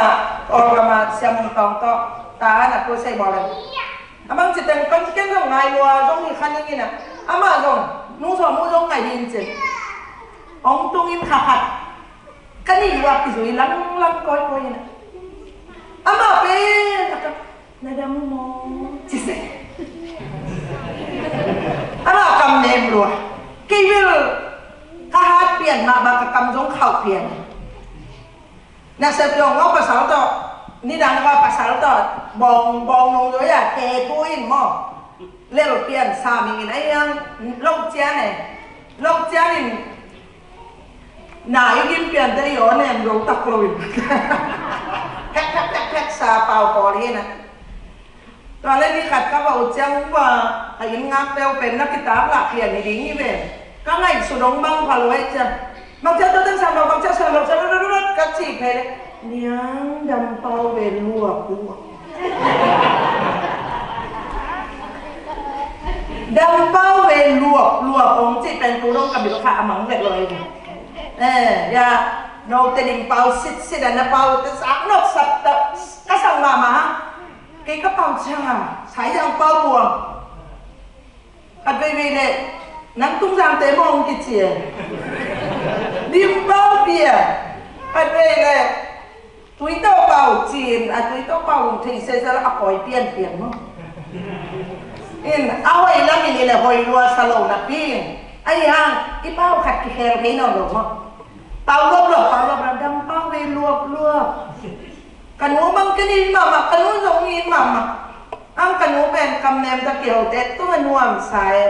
Awlgam a Sia Mung Tawng tawh ta na pu sei bawl le. A bang ci teng pen ken zong ngai lua zong hi kha ning in ah, amah zong nu zong mu zong ngai hi in cin. Ong tung in kha khat. Ka nih luak kizui langlang kawikawi in ah. Amah pen a ka, na dam uh maw? Ci se. Amah kam nem lua. Kei bel ka hat pian mah bang, ka kam zong khauh pian. Na sep yong ngau pasal tawh, nidang ngau pasal tawh bawng, bawng nung zoi a ke thu in maw? Lel pian sa ming in a hiang, lok cian e. Lok cian in na i gim pian te i aw nem lo tak lo in. Phek, phek, phek, phek sa pau pawl hi na. Tua le ni khat ka va ut ciang um va, ka inn ngak teu pen na kitak lah pian hi ding hi ve. Ka ngaihsut dong bang pha lo ai ciang. Bang ciang tua teng sam lo, bang ciang sam lo, sam lo, lo, lo, lo, ka cih phei le. Niang dam pau ve luak, luak. Dam pau ve luak, luak ong cih pen tu dong ka bil kha a mang vet lo ai ve. Eh, ya, no te ding pau sit, sit a na pau te sak nok sap ta, ka sang mama ha. Kei ka pau ciang a, sai yang pau buang. Khat veivei le, nang tung zang te mong kici e. Dim pau pia. Khat vei le, tui tawh pau cin, a tui tawh pau thei se sa la a poi pian pian maw. In, a hoi lam in i le hoi lua sa lo na pi. Ai hang, i pau khat kikhel thei nawn lo maw. Pau luap luap, pau luap luap, dam pau vei luap luap. Ka nu bang ka nin mahmah, ka nu zong nin mahmah. Ang ka nu pen kam nem ta kiho te tung a nuam sa e.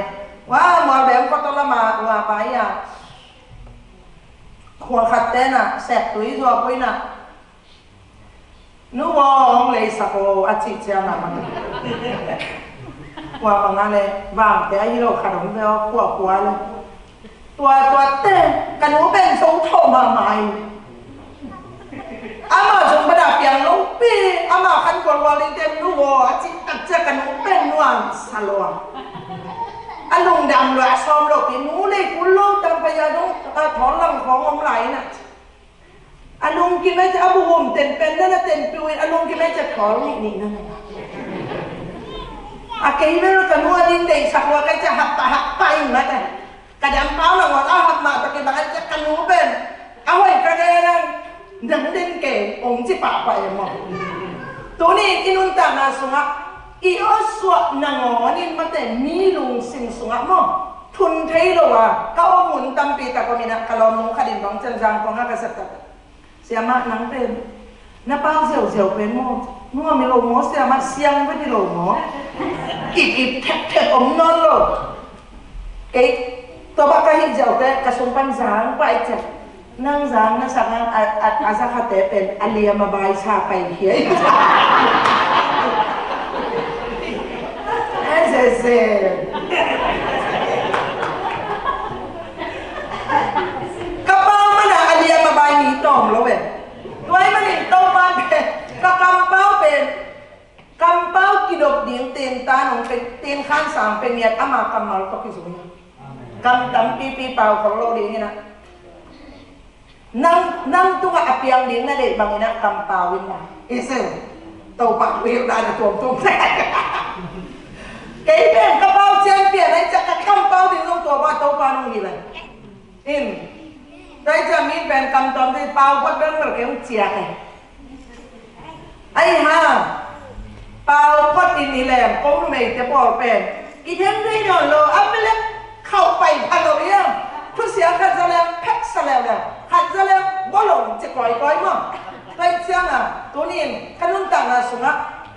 Wa, mual bem ko to lama, wa, bai a. Khua khat te na, sek tui zua pui na. Nu wo ong lei sa ko, a cih ciang na ma. Kua bang a le vangte ahi lo khat om ve aw, kua kua le. Tua tuate ka nu pen so thaw mahmah hi. Amah zong bada piang lopi, amah khan kualkual dingte nu aw a cih takciang ka nu pen nuam sa lua. A lungdam lua a sawm lopi, nu lei kul lo tampai a dong a thawl lang khawng om lai na. A lungkim ai ciah a buhum ten pen na na ten piu in a lungkim ai ciah thawl nih nih na na. A kei bel ka nu a ding deihsak lua kai ciah hap pah hap pah in mah ta. Ka dam pau na ngon a hap mah ta kei bang ai ciah ka nu pen a hoih ka gen ang. Nang den kei ong ci pahpah e maw. Tuni i nuntakna sungah i awsuah nangawn in mate mi lungsim sungah maw. Thun thei lo a ka om mun tampi tak om inah ka lawmnu khat in bang cian zang kong a ka sak tak. Siamah nang pen na pau ziauziau pen maw? Nuam hi lo maw siamah, siang vet hi lo maw? Ip ip thek thek om nawn lo. Kei tua bak ka hih ziaute ka sung pan zang pai ciah. Nang zang na sak nang a, a, a zakhate pen a liam a bai sa pai hiai. Ai zeze. Ka pau mana a liam a bai ni tawm lo ve. Tuai manin Topa pen ka kampau pen kampau kidop ding tintan ong pe, tin khan sang pe ngiat ama kammal tawh kizui. Kam tampipi pau khol lo ding ina. Nang, nang tungah a piang ding na deih bangin a kampau in na. Isil. Topa kuil dan a tuamtuam. Kei pen ka pau cian pian ai ciah ka kampau ding zong tua ba Topa nong hi lai. In. Tua ai ciah mi pen kam tuam ding pau buat bel bel kei hong ciak e. Ai ha, pau phot in i lem ko numeite pawl pen i theng rei nawn lo a, mi lem khauh pai pha lo hiam? Thusia khat za lem phek sa leuleu, khat za lem bolong ci kawikawi maw? Tua ciang a tunin ka nuntakna sungah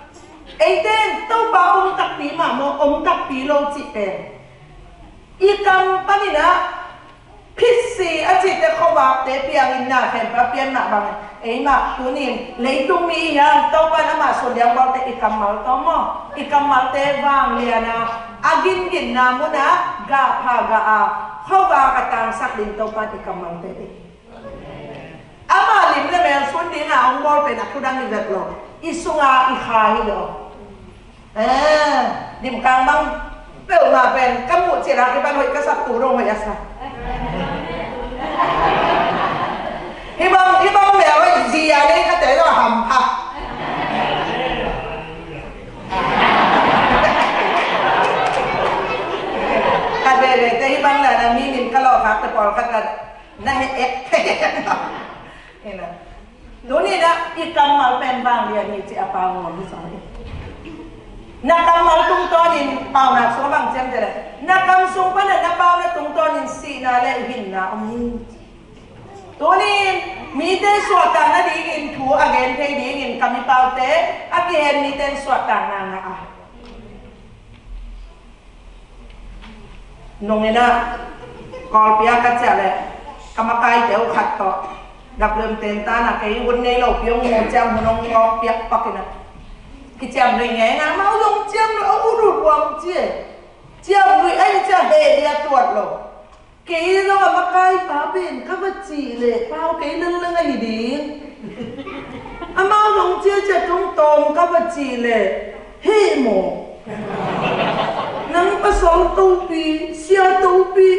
eite in Topa om takpi mah maw, om takpi lo cih pen i kam panin ah phitsi a cihte khuavakte piangin na khempeuh a pian mah bangin eimah tunin leitung mi i hiam Topa in amah sunliang bawlte i kammal tawh maw, i kammalte vanglian a, a ginginna munah gah pha gah a khuavak a tangsak ding Topa in i kammalte ding. Amah lim le mel sun ding a hong bawl pen a thudang i vet lo, i sunga i kha hi lo. Eh, dim kang bang peuhmah pen ka muh ciat a kipan hoih ka sak tu dong hoih a sa. Hih bang, hih bang mel hoih zi a nei ka te lo a hampha. Ka veve te hih bang la na mi min ka lo khak te pawl khat la na he ek. Ina. Tuni na i kammal pen vanglian hi ci a pau ngawm hi sawm hi. Na kammal tungtawnin pau nak sung a bang ciam te le na kam sung pan na pau na tungtawnin sihna le hinna om hi. Tunin mite suahtakna dingin thu a gen thei dingin ka mipaute a kihen mite in suahtakna ngah a. Nungin ah Kawlpi ah ka ciah leh ka makaite uh khat tawh daplem tentan ah kei hun nei lo pi hong mu ciang hun hong ngawk piakpak in ah kiciam luih ngei nga mau zong ciam luih a ut ut buang ci e. Ciam luih a i ciah heh dia tuat lo. Kei zong a makaipa pen ka va cih leh pau kei lenglang ahi ding. Amau zong ciacia tungtawm ka va cih leh heh maw? Nang pasal topi, sia topi,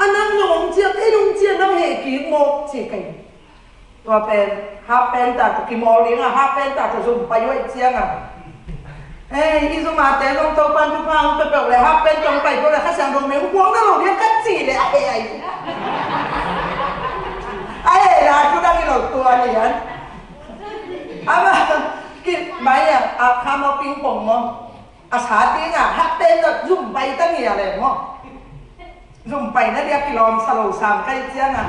a nang zong ong ciak, ei ong ciak nang heh kik maw ci kei. Tua pen half pant ta tawh kimawl ding a, half pant ta tawh zum pai uh aih ciang a. Ei, i zum a te zong Topan thupha hong pia peuh le half pant tawh hong pai peuh le Kha Siangtho mei hong puang na lo ding a ka cih le a heh aih. A heh la thu dang i lo tua lian. A ma ki mai a, a kha maw ping pong maw. A sa ding a half pant tawh zum pai ta ni a le maw. Zum paina dia kilawm sa lo sam kai ciang a.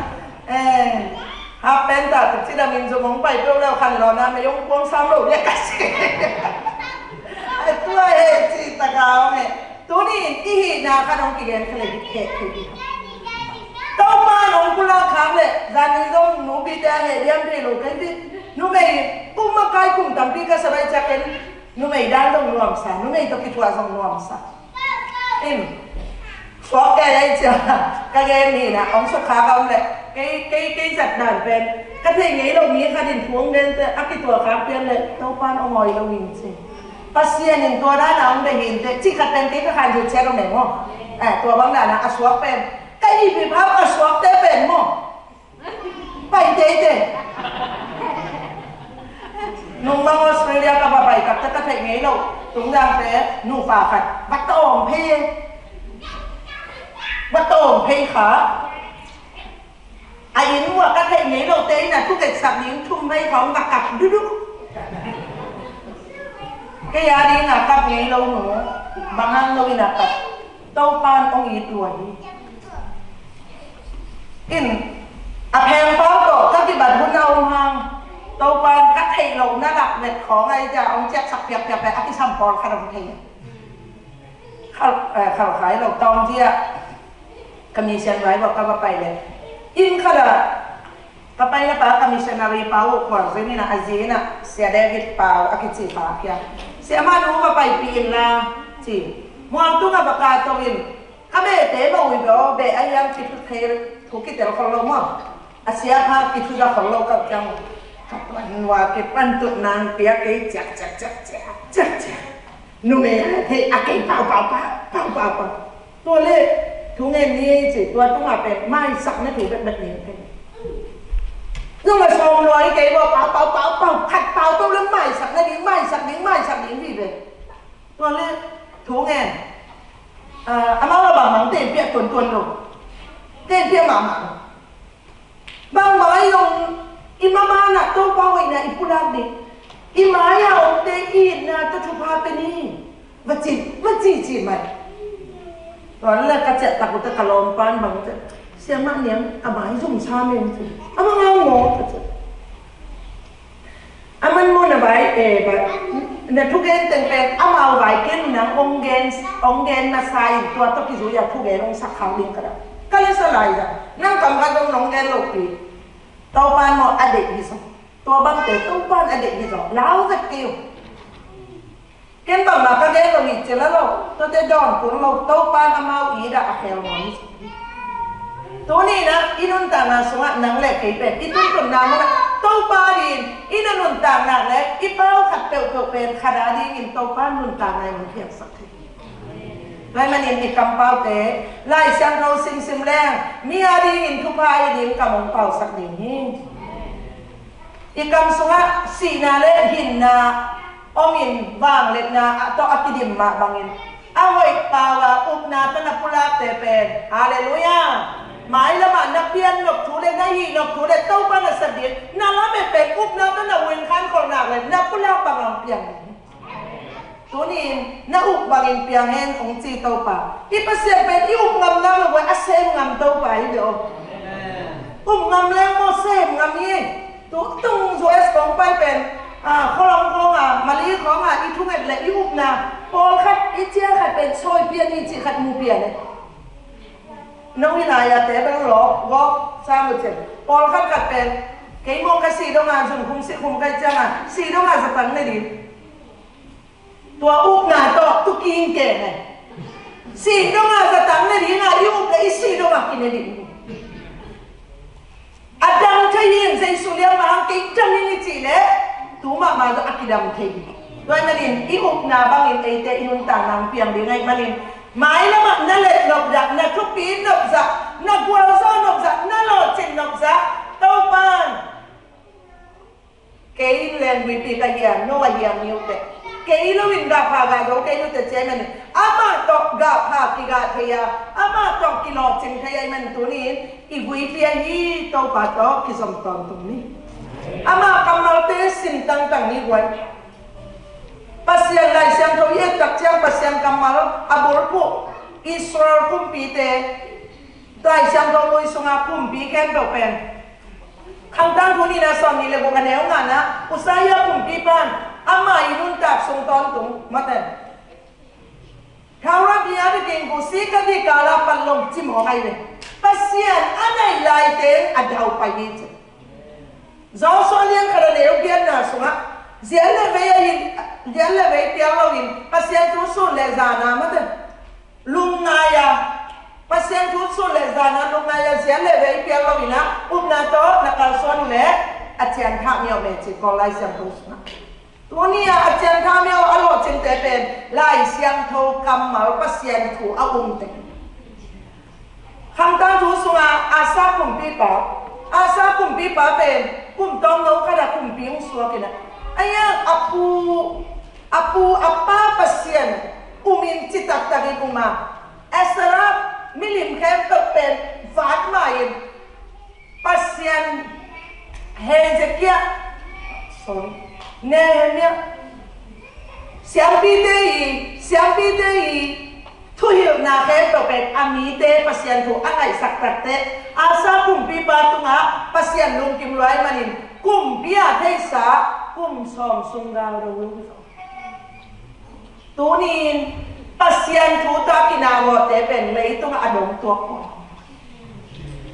Eh, half pant ta tuk ci damin zum hong pai peuh leu khan lawn a mei hong puang sam lo dia ka si. A tua he ci taka hong he. Tuni in i hihna khan hong kigen kha le hih heh thei hi. Topa in hong pulak khak le zan in zong nupite a heh diam thei lo kai ti. Numei kum makai kum tampi ka sa bai ciak en. Numei dan zong nuamsa, numei tawh kituah zong nuamsa. In, suak kei ei cia, ka gen ni na, ong suk kha ka om le, kei, kei, kei zat dan pen, ka thei ngei lo mi khat in thu ong gen te, a kitual kha pian le, Topan ong awi lo in ci. Pasian in tua dan a ong bia hin te, ci khat pen kei ka khan ju cia lo meng mo. Eh, tua bang dan a, a suak pen, ka i pi phap a suak te pen mo. Pai teitei. Nung bang Australia ka va pai tak, ka theih ngei lo. Tungdang te, nupa khat. Va tawm phei. Va tawm phei kha. A inn uah ka theih ngei lo te in a thuketsak ding thum phei kha, va kap duduk. Kei a ding a kap ngei lo nu. Bang hang lo in a kap. Topan ong it lua hi. In, a pheng pau tawh, ka kibat hun a om hang. Topan ka theih lo na lak vet khawng ai cia, ong ciaksak piakpiak pen, a kisam pawl khat ong thei. Khal, eh, khal khai lo tawng cia. Ka mission vai bawk ka va pai le. In khat a, ka paina pa ka missionary pa uh khualzin in a, a zi in a, Sia David pa uh a kici pa kia. Sia mah nu va paipih in la, ci. Mual tung a va ka tong in, ka bete ma ui beo, be a hiam ki thu thei, thu kitel khol lo maw. A sia pha ki thu za khol lo ka ciang. Ka pan wa ki pan tut nang pia kei ciak, ciak, ciak, ciak, ciak, ciak. Numei a thei a kei pau, pau, pau, pau, pau, pau. Tua le, thu ngen ni ei ci, tua tungah pen, maisakna thu bekbek ni ei. Zong a sawm lua i kei bawk, pau, pau, pau, pau, khat pau to le maisakna ding, maisak ding, maisak ding vive. Tua le, thu ngen. Ah, amau a bangmang tenpiah tuantuan lo. Tenpiah mahmah lo. Bangmah ahi zong i maman ah Topa hoihna i pulak ding. I mai-ah omte i itna tawh thupha pe ni. Va ci, va ci ci mai. Tua le ka ciah tak uh teh ka lawmpan bang teh, Siamah Niang, a mai zum sa meng ci. A bang hang maw ka ci. A man maw na vai, eh, vai, na thugen teng pen amau vai ken nang hong gen, hong gen masa in tua tawh kizui a thugen hong sak khak ding ka dah. Ka le sa lai dah. Nang kam khat zong nong gen lopi. Topan maw a deih hi zaw. Tua bangte Topan a deih hi zaw. Lau zek kei uh. Ken bangmah ka gen lo hi ci la lo. Tuate dawn kul lo. Topan amau i dah a khel maw hi zaw. Tuni in ah i nuntakna sungah nang le kei pen i tuntunna munah Topa dingin i na nuntak nak leh i pau khat peuhpeuh pen khat a dingin Topa nuntakna in hong piangsak thei. Tua ahih manin i kampaute Lai Siangtho simsim leng mi a dingin thupha hi ding kam hong pausak ding hi. I kam sungah sihna le hinna omin vangliatna ah tawh a kidim mah bangin a hoih pau a upna tawh na pulakte pen, halleluiah, mailamah na pian nop thu le na hih nop thu le Topa na sat ding na lamet pen upna tawh na uinkhan kholhnak le na pulak bang a hong piang ding. Tuni-in na up bangin piang hen hong ci Topa. I Pasian pen i up ngam nang lo a sem ngam Topa hi ve aw. Up ngam leng maw sem ngam hi. Tu tung U S kong pai pen, ah, khualong khawng a, Mali khawng a i thunget le i upna pawlkhat i cia khat pen sawi pian hi cih khat mu pian e. No hi lai a te bel lawk gawp sam uh cin. Pawlkhat khat pen kei maw ka si dong a zun khum si khum kai ciang a si dong a zatang ne ding. Tua upna tawh tu king ke ne. Si dong a zatang ne ding a i up le i si dong a kine ding. A dam thei in Jesu liang mah hang kei dam in i cih leh tu mahmah zawh a kidam thei hi. Tua ahih manin i upna bangin eite i nuntakna hong piang ding ahih manin mailamah na let nop zah, na thupi nop zah, na gualzo nop zah, na lawhcin nop zah Topan kei in lengbuipi ka hiam, no a hiam ni uh teh. Kei lo in gahpha gahzo kei ni uh teh ci ahih manin amah tawh gahpha kigah thei a, amah tawh kilawhcing thei ahih manin tuni-in i guipi ahi Topa tawh kizom tawntung ni. Amah kammalte sim tangtang ni guai. Pasian Lai Siangtho i et tak ciang Pasian kammal a bulphuh Israel kumpite Lai Siangtho mui sungah kumpi khempeuh pen Khangtang Thu nihna sawm nih le guk a neu ngana Uzziah kumpipa in amah i nuntak sung tawntung mate. Khaurabia bikin kusi ka dikala panlong cimawh ngai ve. Pasian a naih laite a daupai hi ci. Joshua lian khat a neu giatna sungah zian le vei a hin, zian le vei piang loin Pasian thu sun le zana mate. lungngai a, Pasian thu sun le zan a lungngai a, zian le vei pial lo in a, upna tawh na kalsuan uh leh a ciangthah miau mei ci Kawl Lai Siangtho sungah. Tuni a a ciangthah miau a lawhcingte pen Lai Siangtho kammal Pasian thu a umte. Khangtang thu sungah Asa kumpipa, Asa kumpipa pen kum tawmno khat a kumpi hong suak in a, a iang a pu, a pu a pa Pasian um in citaktak in um a, Ezra milim khempeuh pen vat ma in, Pasian, Hezekiah, sorry, Nehemiah, siampite i, siampite i thuhilhna khempeuh pen a mite Pasian thu a ngaihsak takteh, Asa kumpipa tungah Pasian lungkim lua ahih manin kumpi a theihsa kum sawm sung gal do. Tuni-in Pasian thu tawh a kinawhte pen leitungah a dong tuak uh a,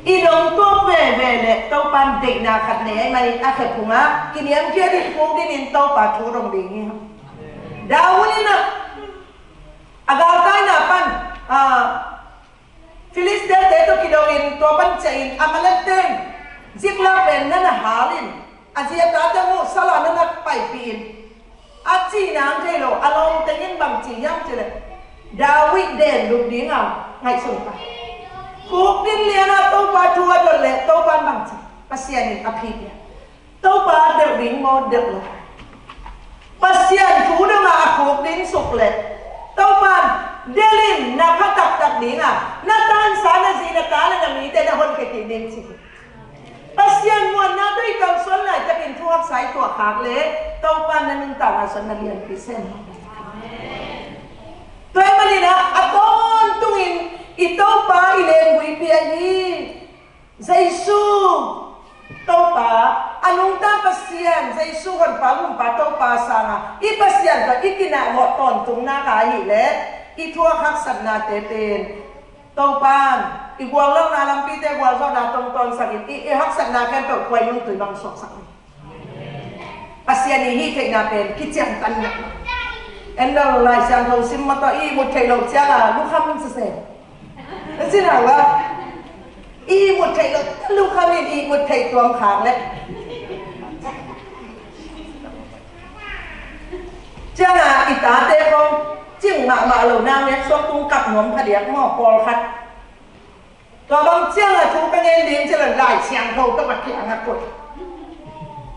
i dong tuak veve leh Topa'n deihna khat nei ahih manin a khe phungah kiniamkhiat in, phuk dingin Topa thu dong ding hi. David in a, a galtaina pan, a, Filistia-te tawh kidongin tua pan ciah in Amalek-te in Ziklag pen na na hal in, a zi a tate muh sal a na na paipih in, a cihna hong thei lo, a lawmte in bang ci hiam cih leh, David den lut ding a ngaihsun ta. Khuk din lian a Topa thu a dot leh Topa in bang ci, Pasian in a phi pia. Topa delh ding maw, delh lo? Pasian thu dong a a khuk ding suk leh Topa in delh in, na pha taktak ding a, na tansa, na zi, na ta le na mite na honkhia kik ding ci. Pasian muanna tawh i kalsuan laitakin thu haksa i tuah khak leh Topa in na nuntakna sung na lianpi sem. Tua ahih manin a, a tawntungin i Topa i lenggui pia hi. Jesu Topa, a nungta Pasian, Jesu Honpa, Gumpa Topa sangin i Pasian tawh i kinawh tawntung nak ahih leh i thu a haksatnate pen Topa'n i guallelhna lampite gualzawhna tawh tawnsakin i, i haksatna khempeuh khuai nungtui bang suaksak hi. Pasian i hih theihna pen kiciangtan hi. En lo, Lai Siangtho sim mah tawh i ihmut theih loh ciangin lukham sese. Na ci na uh a, i ihmut theih loh, lukham in i ihmut theih tuam khak leh. Ciangin i tate khawng cing mahmah lo, nang nek suak tung kap nuam phadiak maw, pawlkhat. Tua bang ciangin thu ka ngen ding ci leh Lai Siangtho tawh a kiangah koih.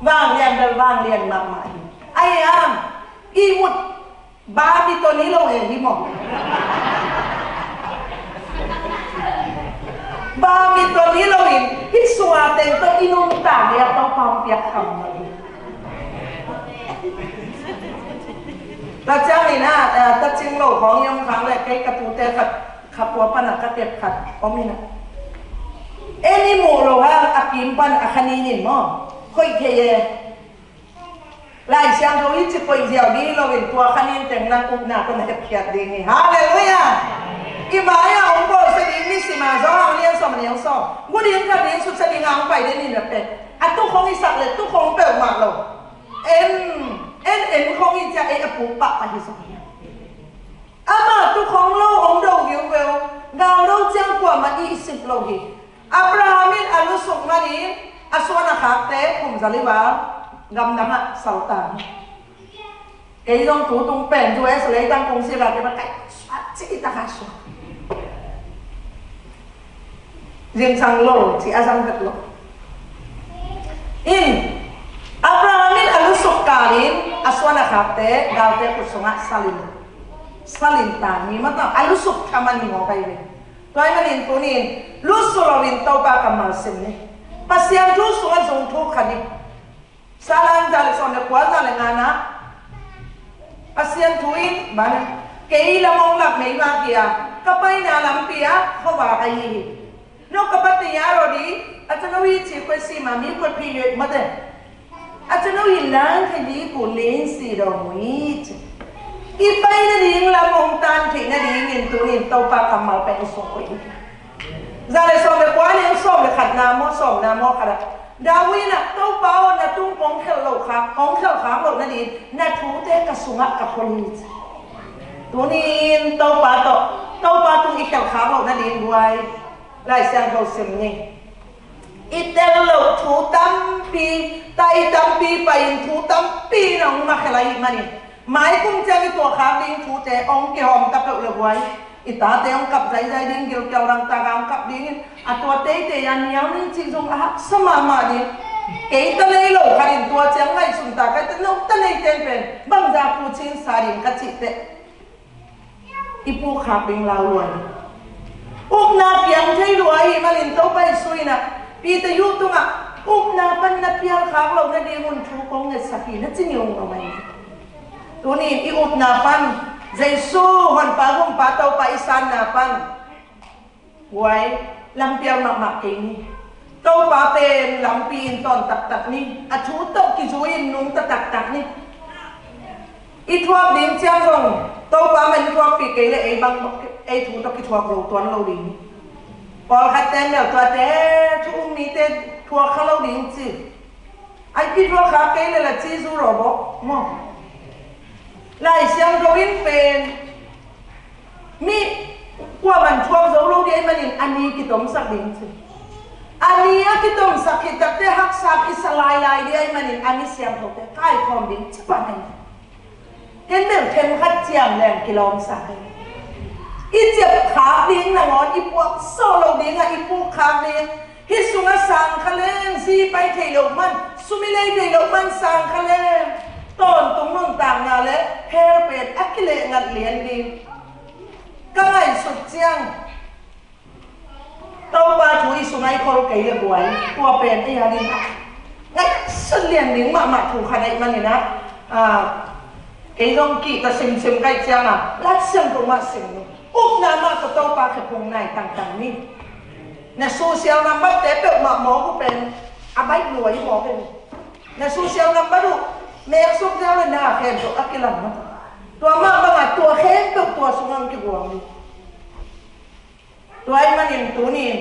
Vanglian bel vanglian mahmah hi. Ahi hang ihmut badminton hi lo e hi maw? Badminton hi loin hih sungah teng tawh i nuntak leh Topa hong piak kham lo hi. Tua ciangin a, a, ta cing lo khawng i om khak leh kei ka tute khat, kha pua pan a ka tep khat om in a, en i muh loh hang a kim pan a kha nin in maw, hoih thei e. Lai Siangtho hi ci koih ziau ding hi loin tua kha nin teng na upna tawh na hepkhiat ding hi. Halleluiah. I mai-ah hong bawlsia ding nisim a Johan lian sawm a neu sawm, gu ding khat ding sutsia ding a hong pai den in a pen a tukhong i sak leh tukhong peuhmah lo, en, en, en khong i ciah ei a puk pahpah hi zong hi. Amah tukhong lo hong do viuveu, gal do ciang kuamah i sip lo hi. Abraham in a lusuk manin a suan a khakte kum zali val gamdangah saltan. Kei zong tutung pen U S leitang kong sila kei ba kai suak cih i takah suak. Zingsang lo, ci a zang vet lo. In, Abraham in a lusuk kalin a suan a khakte galte khut sungah salin, salin tan hi mata, a lusuk thaman hi maw kai ve. Tua ahih manin tunin lusu loin Topa kammal sim ni. Pasian thu sungah zung thu kha ni. Salam za le sawm le kua, za le nga na. Pasian thu in, bang, kei lam hong lak mei mah hi a, ka paina lampi ah khuavak ahi hi. No ka pa te ya ro di, a chano hi chi kwe si ma mi kwe phi yue ma te. A chano hi lang khe di ku ling si do mu hi chi. I paina ding lam hong tan theihna dingin tunin Topa kammal pen i sung kwe hi. Za le sawm le kua le sawm le khatna maw, sawmna maw khat ah, David in ah, Topa aw, na tung kong khelh loh kha, kong khelh khak loh nading na thute ka sungah ka khol hi ci. Tunin Topa tawh Topa tung i khelh khak loh nading buai Lai Siangtho sim ni. I tel loh thu tampi, tai tampi pai-in thu tampi na hong makhel ahih manin, maikum ciang i tuahkhak ding thute hong kihawm ta peuh le buai. I tate hong kap zaizai ding, gilkial dangtak a hong kap dingin, a tua teitei a nial ning cih zong a haksa mahmah ding. Kei ta nei lo khat in tua ciang ngaihsun ta, kei ta no ta nei ten pen bangzah pu cin sa ding ka cih teh, i pukkhak ding lau lua hi. Upna piang thei lua ahih manin Topa Jesu in ah Peter Yu tungah, upna pan na pial khak loh nadingun thu kong ngetsak hi, na ci ngeu ngau mai. Tuni in i upna pan, Jesu Honpa, Gumpa, Topa i sanna pan, buai, lampial mahmah kei ni. Topa pen lampi in tawn taktak ni. A thu tawh kizui in nungta taktak ni. I thuak ding ciang zong Topa mah in thuakpih kei leh ei bang, ei thu tawh kithuak zo tuan lo ding ni. Pawlkhat ten bel tuate thu um mite thuak kha lo ding ci. Ai, kithuak kha kei leh la ci zu rawh bawk maw? Lai Siangtho in pen mi kuaman thuak zo lo ding ahih manin a ni kitomsak ding ci. A ni a kitomsak khit takteh haksa kisa lailai ding ahih manin a ni siangthote kaikhawm ding ci pah hi. Ken bel themkhat ciam leng kilawmsak hi. I ciapkhak ding nangawn i puaksuak loh dingah i pukkhak ding. Hih sungah sang kha leng, zi pai thei loh man, sum i lei thei loh man sang kha leng, tawntung nuntakna le hell pen a kilehngat lian ding. Ka ngaihsut ciang Topa thu i sungah i khol kei le buai, tua pen ei a ding ngaihsut lian ding mahmah thu khat ahih manin ah, kei zong kihta simsim ka hih ciangah Lai Siangtho mah sim ni. Upna mah tawh Topa khephung nai tangtang ni. Na social number te peuhmah mawk uh pen a baih lua hi mawk hi. Na social number uh meksuk ziau le na khempeuh a kilang mah. Tua mah bangah tua khempeuh tua sungah hong kiguang hi. Tua ahih manin tuni in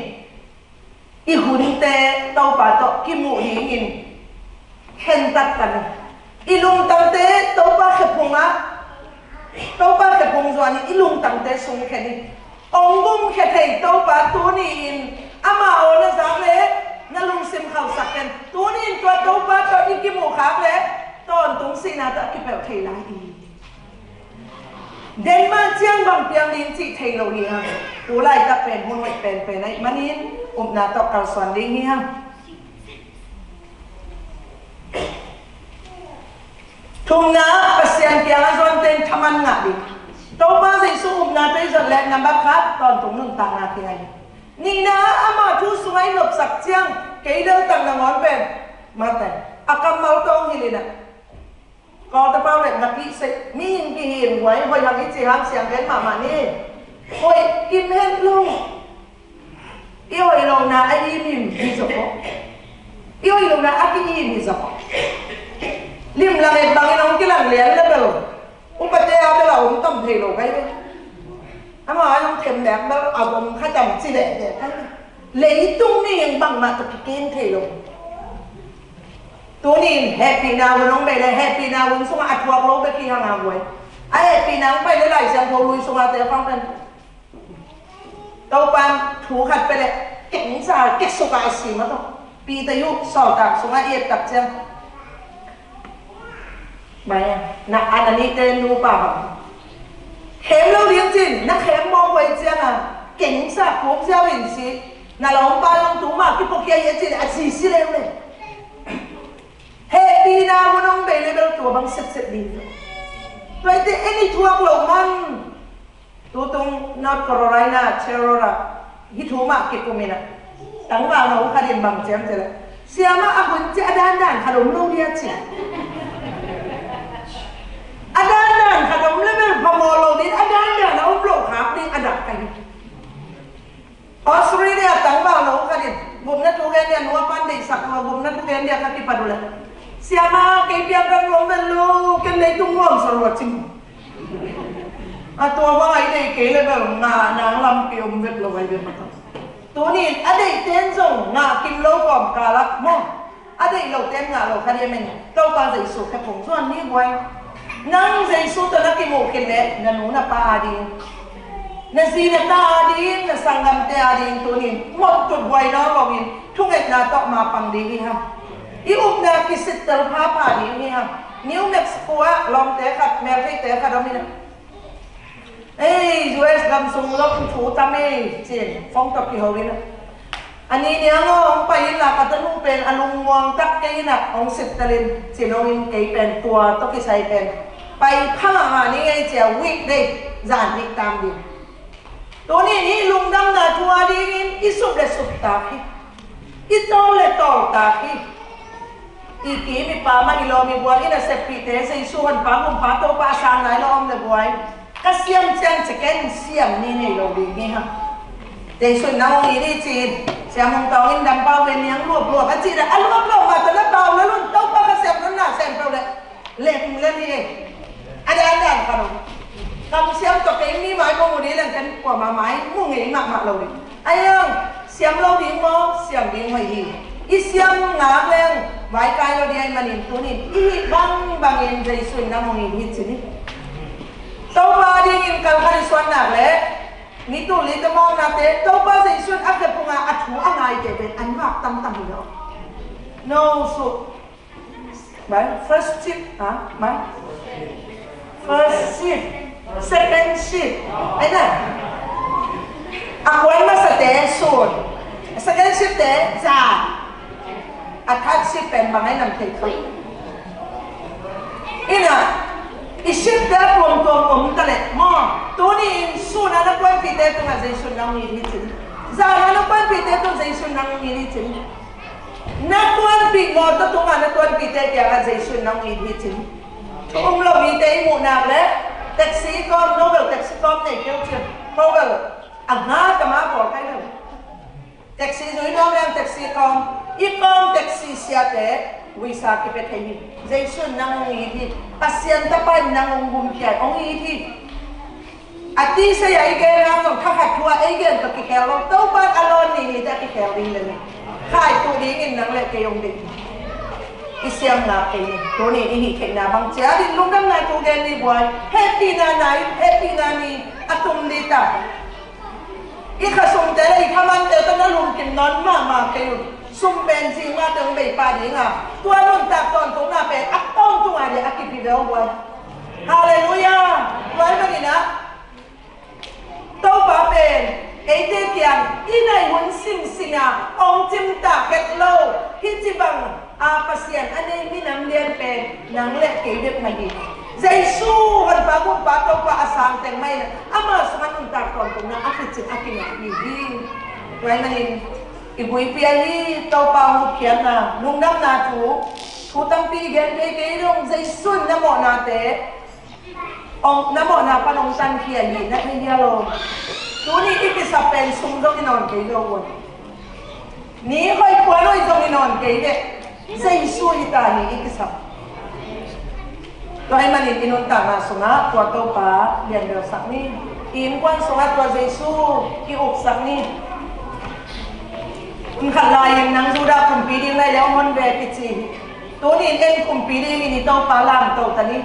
i hunte Topa tawh kimuh dingin khentat ta ni. I lungtangte Topa khephungah, Topa khephung zuanin i lungtangte sung khe ni. Hong gumkhia thei Topa tuni in ama aw na zak leh na lungsim khauhsak ken. Tuni in tua Topa tawh i kimuh khak leh tawntung sihna tawh a kipelh thei lai hi. Denmark ciang bang piang ding cih thei lo hi hang. Tu laitak pen hun hoih penpen ahih manin upna tawh kalsuan ding hi hang. Thumna, Pasian kiangah zuante in thaman ngah ding. Topa Jesu upna tawh i zat leh number khat, tawntung nuntakna kingai. Nihna, ama thu sungah i nopsak ciang kei deltak nangawn pen mate a kammal tawh hong hilh in ah. Kawlta pau le na pih seh, mihing kihing huai, hoih hang i cih hang siang gen mahmah ni. Hoih kim het lo. I hoih lohna a im im hi zaw. I hoih lohna a ki-im hi zaw. Limlang et bangin hong kilang lian le bel, upate a bel a om tam thei lo kai ve. Ama a hong them mek bel a om kha tam ci leh leh kai ve. Leitung mihing bangmah tawh kikim thei lo. Tuni in hehpihna hun hong bei leh, hehpihna hun sungah a thuak lo bek hi hang a buai. A hehpihna hong pai leh Lai Siangtho lui sungah te a fang pen Topan thu khat pia leh kengsa keksuka a si mah tawh. Peter Yu sawltak sungah i et tak ciang, mai a, na a na nihte nupa bang khem lo ding cin, na khem mawk huai ciangah kengsa kuk ziau in si. Na lawmpa zong tu mah kipuakhia hi a cin, a si si leuleu. Hehpihna hun hong bei leh bel tua bang sepsep ding. Tua i te en i thuak loh man. Tutung North Carolina, Charlotte ah hih thu mah kikum in ah, tangvalno khat in bang ciam ci leh, siamah, a hun ci a dandan khat om lo dia ci. A dandan khat om leh bel phamawh lo ding, a dandan a om lo khak ding a dak ka hi. Australia tangvalno khat in gupna thu gen dia, nu a pan deihsak tua gupna thu gen dia ka kipat uh leh, siamah, kei piang kan nuam vet lo, ken leitung nuamsa lua cing. A tua bang a i deih kei leh bel ngah nang lampi om vet lo ai ve mah. Tuni in a deihte in zong ngah kim lo kawmkal ah maw, a deih lote in ngah lo kha diam in, Topa Jesu khephung zuan ni buai. Nang Jesu tawh na kimuh khin leh na nu na pa a ding Na zi na ta ading, na sanggamte ading tunin mawhtut buai nawn loin thungetna tawh mapang ding hi hang. I upna kisittel phapha ding hi hang. New Mexico ah lawmte khat, meltheite khat om in ah, "Ei, U S gam sung lawm thu tam ei," ci-in phone tawh kiho in ah, "A ni niang aw, hong pai inla, ka tanu pen a lungmuang tak kei inah hong sittelin," ci-in hong in, kei pen tua tawh kisai pen pai pha mahmah ni ngei, ci-a weekday zan nih tam ding. Tuni-in hih lungdamna thu a dingin i sup le sup tak hi. I tawl le tawl tak hi. I kim i pam ah, i lawm i gual, i naseppihte, Jesu Honpa, Gumpa, Topa a sang nai lo om le guai, ka siam ciang ci ken, siam ni nei lo ding hi hang. Jesu in nang hong it hi ci-in, Siam Mung Tawng in dampau ve niang luapluap a cih leh, a luapluap mah tawh na pau lel un, Topa ka siam nunna sem peuh leh lem lel hi. A dandan khat om. Kamsiam tawh kei mi mai kong ut hi leng ken kuamah mai mu ngei mahmah lo ding. Ahi hang, siam lo ding maw, siam ding hoih hi. I siam ngak leng vaikai lo ding ahih manin tunin i hih bangbangin Jesu in nang hong it hi ci ni. Topa dingin kalkal i suan nak leh, mi tul li te mawknate, Topa Jesu in a khe phunga a thu a ngaite pen an vak tamtam hi lo. No, so, mai, first shift, ha? Mai? First shift, second shift. Ai na. A kuan masate sun. Second shift te zan. A third shift pen bang ai nam thei kha. Ina, i shift te tuamtuam om ta leh maw, tuni-in sun a na kuanpihte tungah Jesu in nang hong it hi ci ni. Zan a na kuanpihte tungah Jesu in nang hong it hi ci ni. Na tuanpih mawtaw tungah na tuanpihte kiangah Jesu in nang hong it hi ci ni. Thu um lo mite i muh nak leh, taxi kawm, no bel taxi kawm nei kei uh ci. Ko bel a nga ka ma pawl kai lo. Taxi zui nuam leng taxi kawm, i kawm taxi siate visa kipia thei hi. Jesu in nang hong it hi. Pasian Tapa in nang hong gumkhia, hong it hi. A tisa a i gen hang zong thakhat thu a ei gen tawh kikhel lo. Topa in a lawn ni ni teh a kikhel ding lel hi. Khai tuh dingin nang le kei hong deih hi. I siam ngak kei ni. Tuni i hih theihna bang ci-a ding lungdamna thu gen ni buai. Hehpihna ni, hehpihna ni a tum ding ta. I khasumte le i khamante tawh na lungkim nawn mahmah kei un. Sum pen zing mah teng bei pah ding a, tua nuntak tawntungna pen a tawntung a ding a kipi vel buai. Halleluiah. Tua ahih manin ah Topa pen eite kiang i nai hun singsing a hong cimtak het lo hih ci bang a Pasian a nei minam lian pen nang le kei bek mah hi. Jesu Honpa Gumpa Topa a sang teng mah in ama sungah nuntak tawntungna a khit cin a kingah hi hi. Tua ahih manin i guipi ahi Topa hong gupkhiatna, lungdamna thu, thu tampi gen kei kei dong, Jesu in na mawhnate, hong, na mawhna pan hong tankhia hi, na thei hia lo. Tuni i kisap pen sum zong i nawn kei lo uh. Ni hoih puan hoih zong i nawn kei leh Jesu hi ta hi i kisap. Tua ahih manin i nuntakna sungah tua Topa lianbelsak ni. I innkuan sungah tua Jesu i uksak ni. Hun khat lai-in nang Judah kumpi ding lai leh hong hon ve kici hi. Tuni-in en kumpi dingin i Topa lamto ta ni.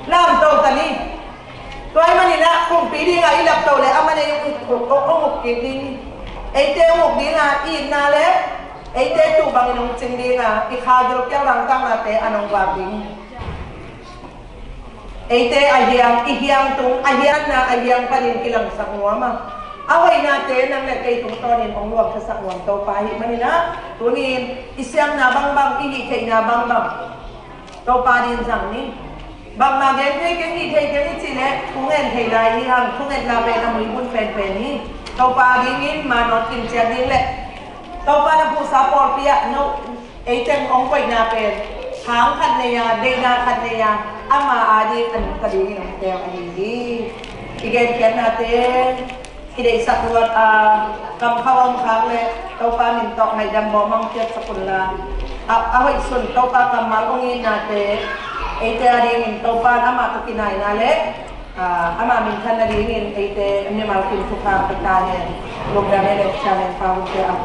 Lamto ta ni. Tua ahih manin ah kumpi dingah i lapto leh amah in ei hong uk, hong uk kik ding. Eite hong uk dingah i itna leh eite tuh bangin hong cing dingah i kha gilkial dangtaknate an hong vak ding. Eite a hiang, i hiang tung, a hianna a hiang panin kilangsak nuam a, a hoihnate nang le kei tungtawnin hong luangthasak nuam Topa ahih manin ah, tuni-in i siamna bangbang, i hih theihna bangbang Topa dingin zang ni. Bangmah gen thei keng, hih thei keng i cih leh thu ngen thei lai hi hang, thungetna pen a muibun penpen hi. Topa dingin manawt kimciat ding le Topa na phuhsa pawlpi ah no, ei teng hong koihna pen hang khat nei a, deihna khat nei a, ama ading a nungta dingin hong teel ahi hi. I genkhiatnate i deihsak luat a, kamkhau a om khak le Topa min tawh ngaihdam bawm hong piaksak unla, a, a hoih sun Topa kammal hong itnate eite adingin Topa in amah tawh kinaina le, a, amah minthan nadingin eite mimal kim thupha pia ta hen. Lungdam e le, Chairman pa hong pia a.